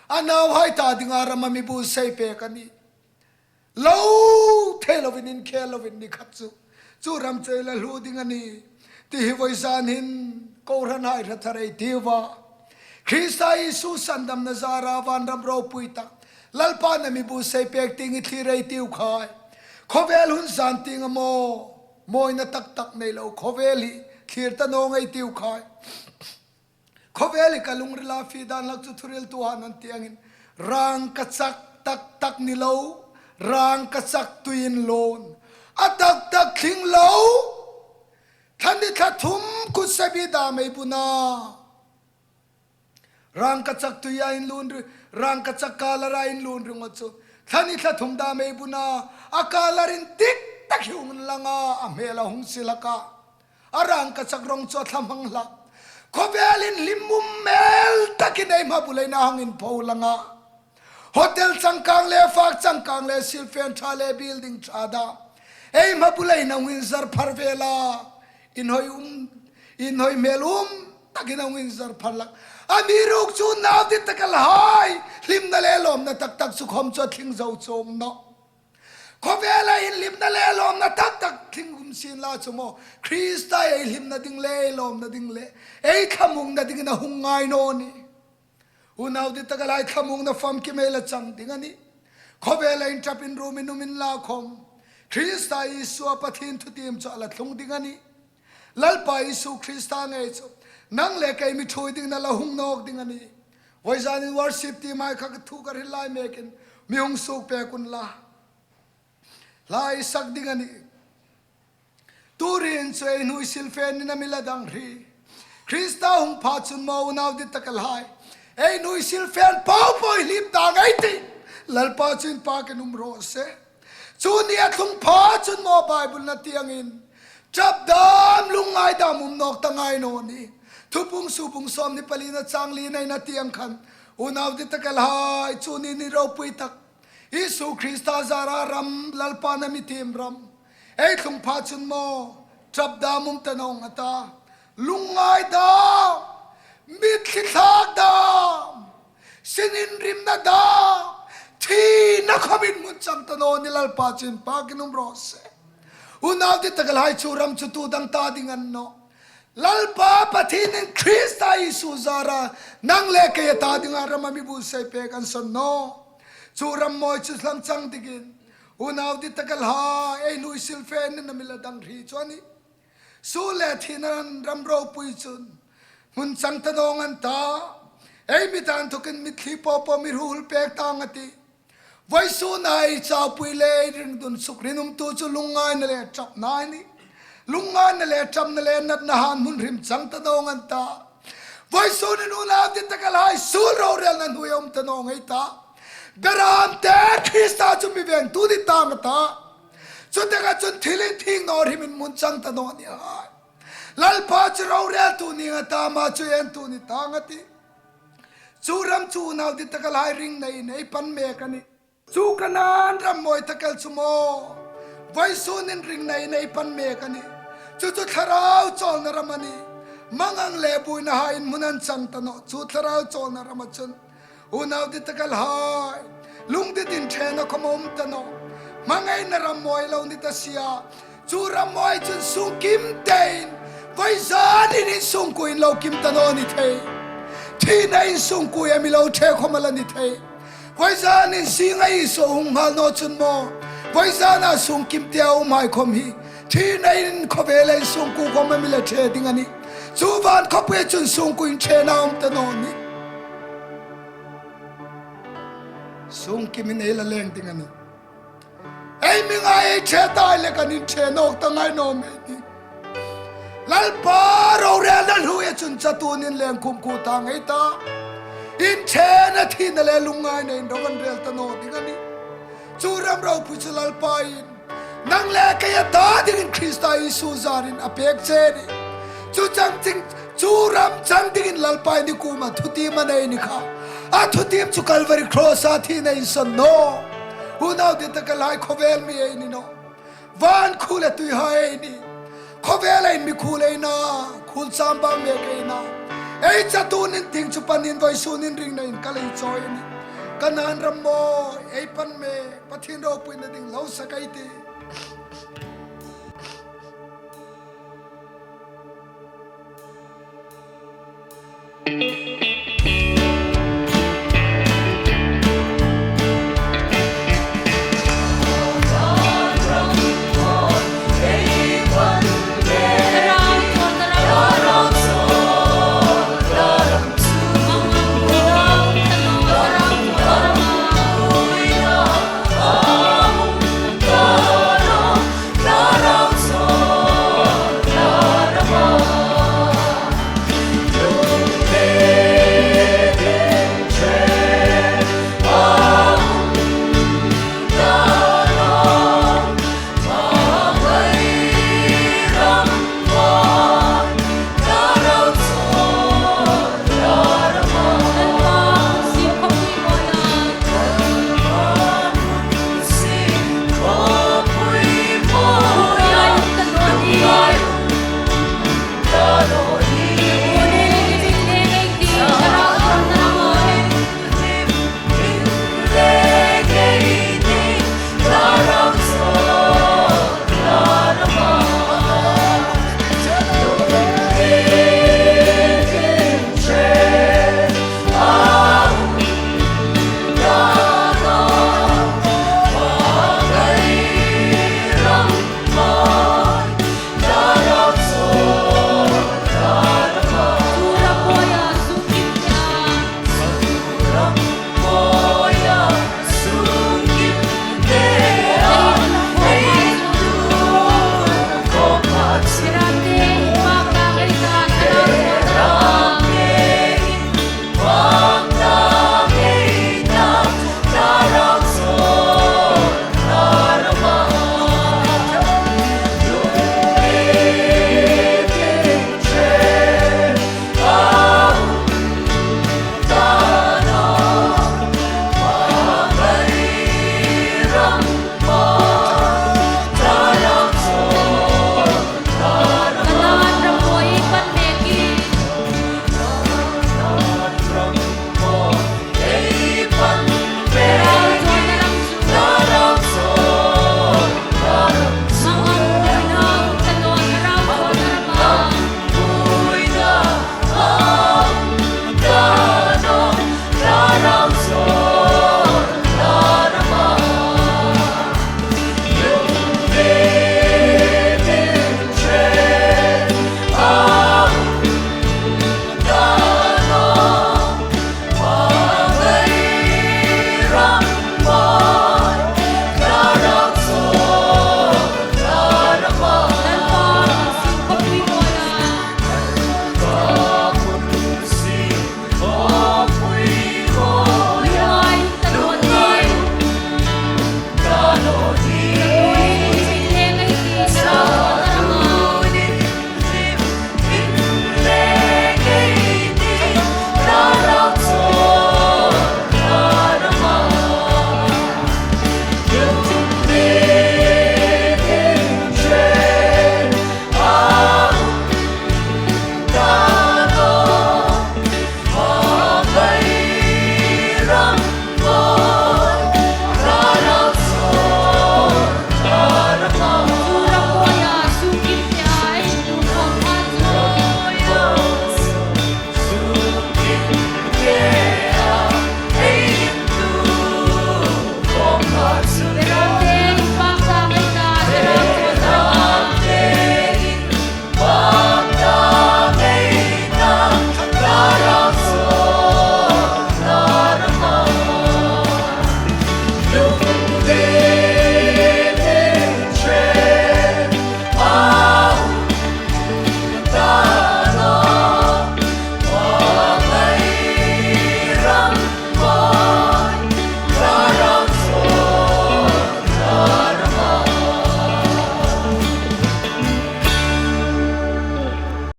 A nauhai ta dinga ram a mi buotsai pek a nih. Lo thei lovin, inkhel lovin ni khat chu, chu ram chu ei la hlu ding a nih. Ti hi vawisun hin kohranhai hre thar ei tiu a. Krista Isu sandamna zara van ram ropui tak, Lalpa'n a mi buotsai pek tieng i thlir ei tiu khai. Khawvel hun zan tieng a maw, mawina tak tak nei lo khawvel hi thlir ta naw ngei tiu khai. Khawvel hi ka lungrila fie dan hlak chu thuhriltuhai'n an ti angin, rangkachak tak tak ni lo, rangkachak tuiin lun, a tak tak thling lo, thla hni thla thum kutsebi dam ei bun a. Rangkachak tuia inlun ri, rangkachak kalara inlun ringawt chu, thla hni thla thum dam ei bun a, a kalar indik tak hi hung inlang a, a hmel a hung sil hlak a. A rangkachak rawng chu a thlamhang hlak. Khawvel in hlim um mel takin ei hmabula hin a hang inpho lang a. Hotel changkang le, fak changkang le, silfen ṭha le, building ṭha dam, ei hmabula hin a hung inzar phar vel a. Inhawi um, inhawi hmel um takin a hung inzar phar hlak. Amiruokchu unau dit tak el hai, hlimna le lawmna tak tak chu khom chu a tling zo chuong nawh. Khawvela hin hlimna le lawmna tak tak tling um sin la chu maw, Krista ei hlimna ding le, ei lawmna ding le, ei thlamuongna dingin a hung ngai naw nih. Unau dit tak el hai, thlamuongna famkim ei la chang ding a nih. Khawvela hin ṭap inruomin um inla khom, Krista Isua Pathien thutiem chu a la thlung ding a nih. Lalpa Isu Krista ngei chu nang le kei mi ṭhuoi dingin a la hung nawk ding a nih. Vawisun hin worship team hai kha ka thu ka hril lai mekin mi hung suok pek unla. Hla ei sak ding a nih. Tuhin chu ei hnuoi silfen in a mi la dang hri. Krista hung pha chun maw unau dit tak el hai, ei hnuoi silfen po po ei hlip ding ei tih. Lalpa chu inpakin um raw se. Chu ni a thlung pha chun maw Bible-in a ti angin, ṭap dam, lungngai dam um nawk ta ngai naw nih. Thupuong sawm, bung sawmhni palina chang lina'n a ti ang khan, unau dit tak el hai, chu ni ni ropui tak, Isu Krista zara ram, Lalpa'n a mi tiem ram ei thlung pha chun maw, ṭap dam um ta naw ning a ta. Lungngai dam, mitthli thlak dam, sin inrimna dam, thina khomin hmun chang ta naw nih, Lalpa chu inpakin um raw se. Unau dit tak el hai, chu ram chu tu dang ta ding a ni nawh. Lalpa Pathienin Krista Isu zara nang le kei a ta dinga ram a mi buotsai pek a ni sawn nawh. Chu ram mawi chu hlan chang dingin, unau dit tak el hai, ei hnuoi silfen in a mi la dang hri chu a nih. Suol le thina ram ropui chun hmun chang ta naw ning a ta. Ei mit a inthokin mitthli po po mi hruhul pek tang a tih. Vawisun ei chaupui le ei ringdun suk rinumtu chu lungngaina le ṭapna a nih. Lungngaina le ṭapna le natna han hmun hrim chang ta naw ning a ta. Vawisun hin unau dit tak el hai, suol rorelna hnuoia um ta naw ning ei ta. Beram te Krista chu mi vengtu ni tang a ta. Chu taka chun thil inthieng naw hrimin hmun chang ta naw nih a hai. Lalpa chu roreltu ni a ta, ama chu entu ni tang a tih. Chu ram chu unau dit tak el hai, ringnain ei pan mek a nih. Chu Kanan ram mawi tak el chu maw, vawisun hin ringnain ei pan mek a nih. Chu chu thlarau chawlna ram a nih. Mangang le buoinahai in hmun an chang ta nawh. Chu thlarau chawlna rama chun, unau dittakhai, lungditin ṭhena khawm a um ta nawh. Hmangaina ram mawi lo ni ta si a. Chu ram mawi chun sungkim tein, vawizanin insungkuoin lo kim ta naw ni thei. Thina insungkuoia mi lo ṭhe khawm a la ni thei. Vawizanin zinga Isu hung nghal naw chun maw, vawizana sungkim tea umhai khawm hi, thina in khawvela insungkuo khawm a mi la ṭhe ding a nih. Chu van khawpuia chun sungkuoin ṭhena um ta naw nih. Sungkimin ei la leng ding a nih. Ei mi ngai ei ṭhe ta le kan inṭhe nawk ta ngai naw mei ni. Lalpa rorelna hluoia chun chatuon inleng khum khu ta ngei ta. Inṭhena thina le lungngaina in ro kan rel ta naw ding a nih. Chu ram ropui chu Lalpain nang le kei a ta dingin Krista Isu zarin a pek che a nih. Chu chang ching, chu ram chang dingin Lalpain i kuoma thutiem a nei ni kha. A thutiem chu Calvary Cross-a thina insawn naw. Unau dittakhai, khawvel mi ei ni nawh. Van khuol le tuihai ei ni. Khawvela in mikhuol ei na, khuol chambang mek ei na. Ei chatuon inthing chu panin vawisunin ringna in ka lei chawi a nih. Kanaan ram maw, ei pan mek, Pathien ropuina ding lo sak ei tih.